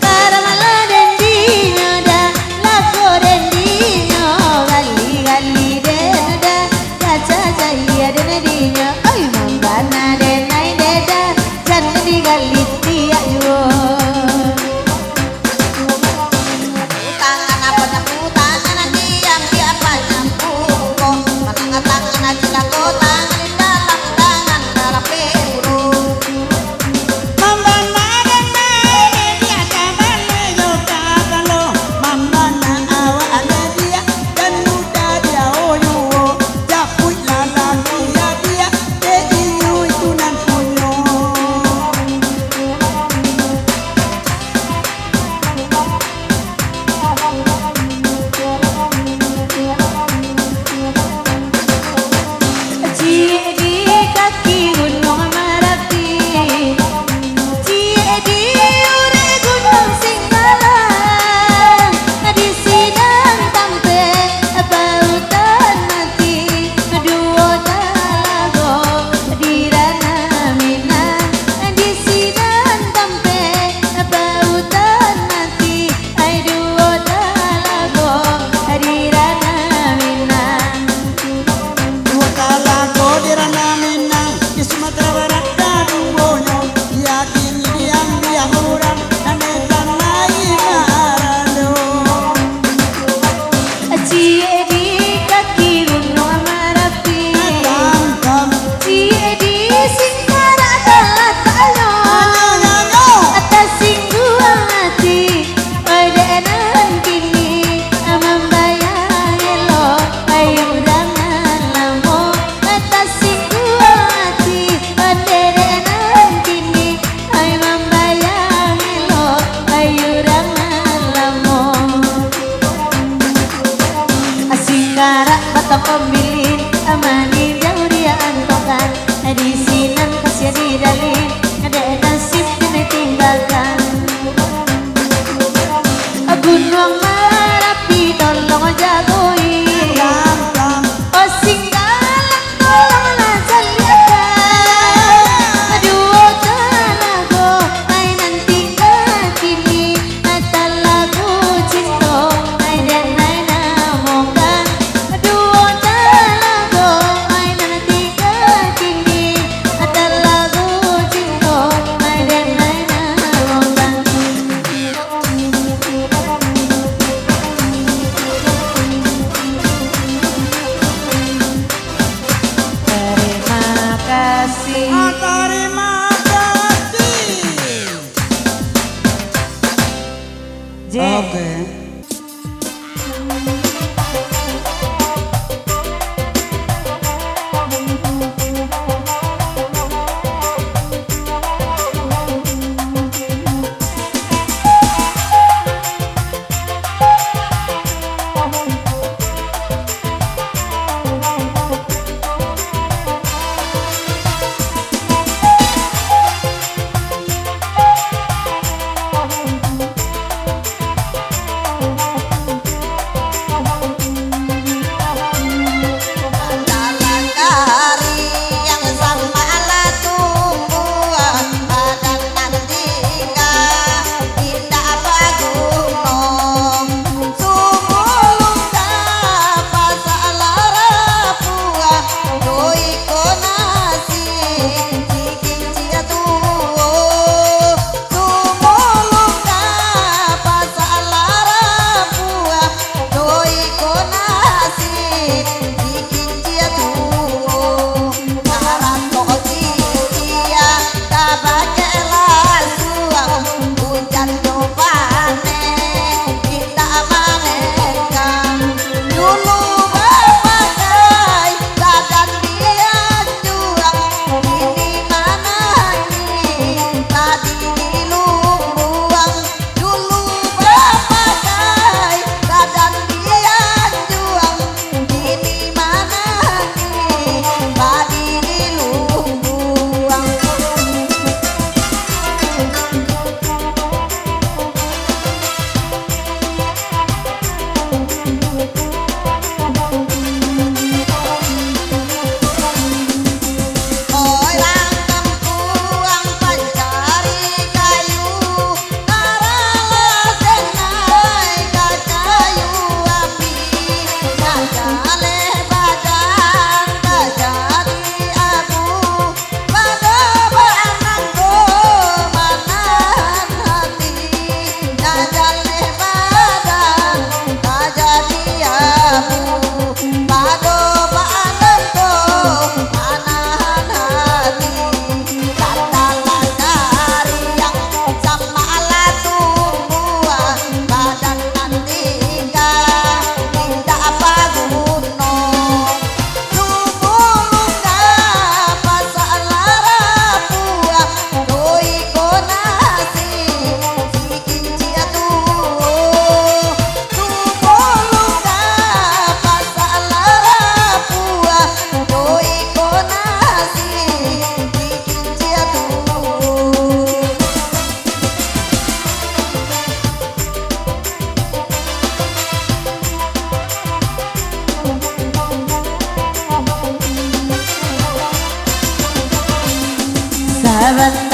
Karamalah den dinyo dah, lako den dinyo, gali-gali den dah, gaca cahia den dinyo. Oi, mambana denai deda, jan digali tiak juo. Tangan apo nyapu tangan, diam di apo nyapu ko. Manang tangan cilako, tangan di dalam, tangan darapek pulo. Mambana denai deda, kabaleh jo kapalo. Mambana awak deda, jan mudah diawo juo. Japuik lalaki deda, dek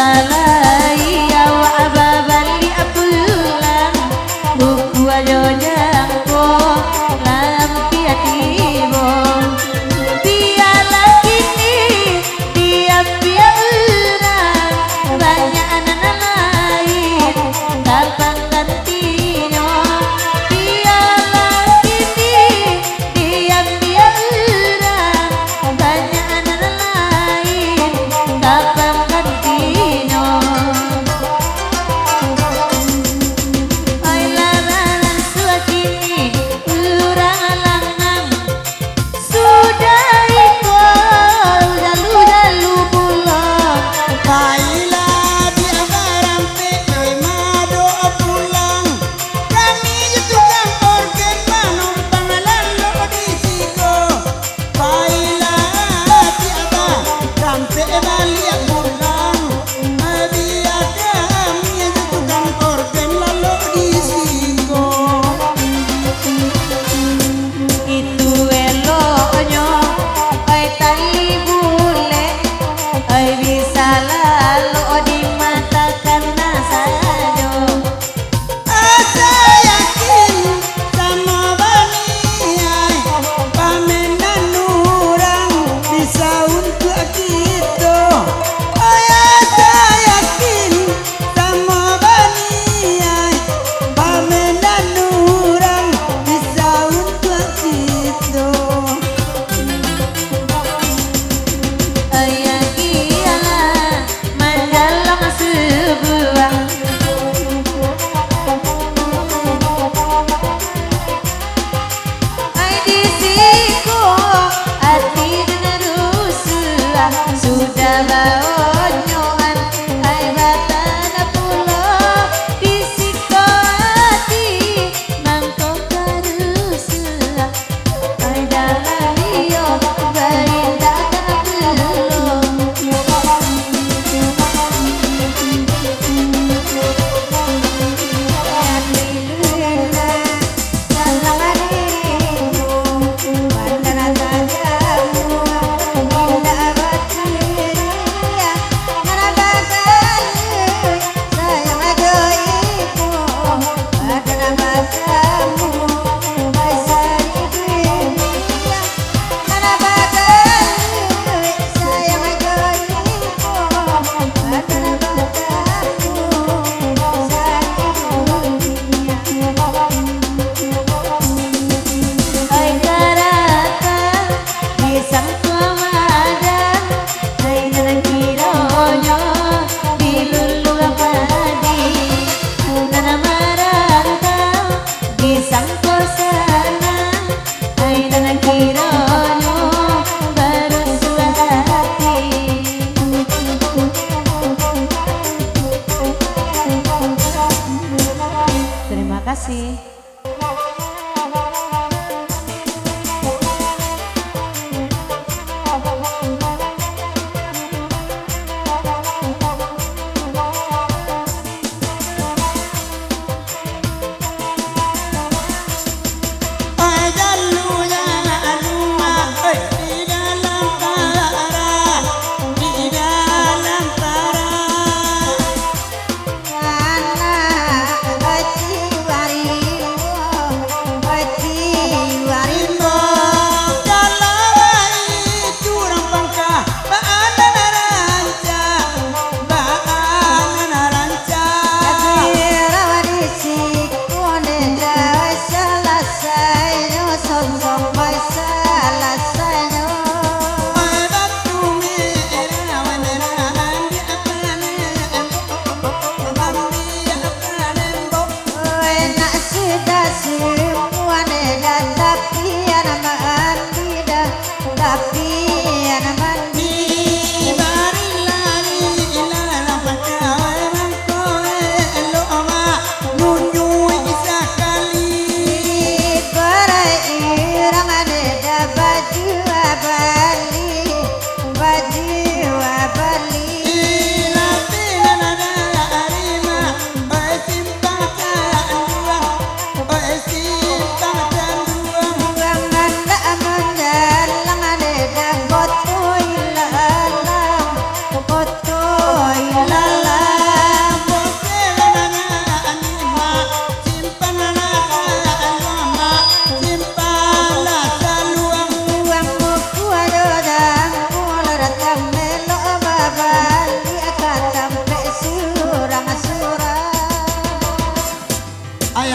Lai awak babaliak pulang, bukua jo jangko lampiah tibo. Bialah kini diambiak urang, banyak nan lain ka panggantinyo. Bialah kini diambiak urang, banyak nan lain ka panggantinyo. Ai lah baransua kini urang lanang, sudah iko ujalu-ujalu pulo. Pailah di Abah Rampek, ai mado pulang. Kami jo tukang orgen manumpang lalok di siko. Pailah di Abah Rampek baliak pulang. Bia kami jo tukang orgen lalok di siko. Itu eloknyo, oi tali bulek, oi bisa lalok dimatakan sajo. Asa yakin samo baniai, pamenan urang bisa untuak kito. Oi, asa yakin samo baniai, pamenan urang bisa untuak kito. Oi, yakinlah manjalang subuah. Ai di siko ati nan rusuah, sudah baonyoan, ai batana pulo di siko ati mangko karusuah. Ai jalan iyo barindak ka pulo.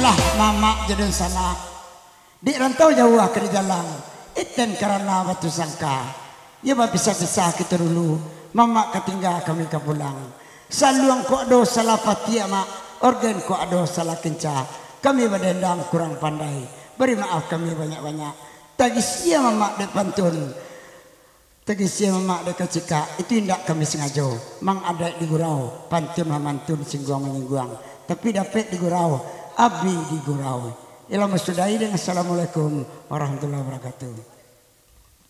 Lah mamak jo dunsanak, dek rantau jauah ka dijalang, iten karana batu sangka. Iyo bapisah-pisah kito dulu, mamak ka tingga kami ka pulang. Saluang kok ado salah patiak mak, organ kok ado salah kenca. Kami badendang kurang pandai, bari maaf kami banyak-banyak. Tagisia mamak dek pantun. Tagisia mamak dek kacikak, itu indak kami sangajo. Mang adaik di gurau, pantun mamantun, singguang manyingguang. Tapi dapek di gurau, abih di gurau. Ilah masudahi dengan assalamualaikum warahmatullahi wabarakatuh.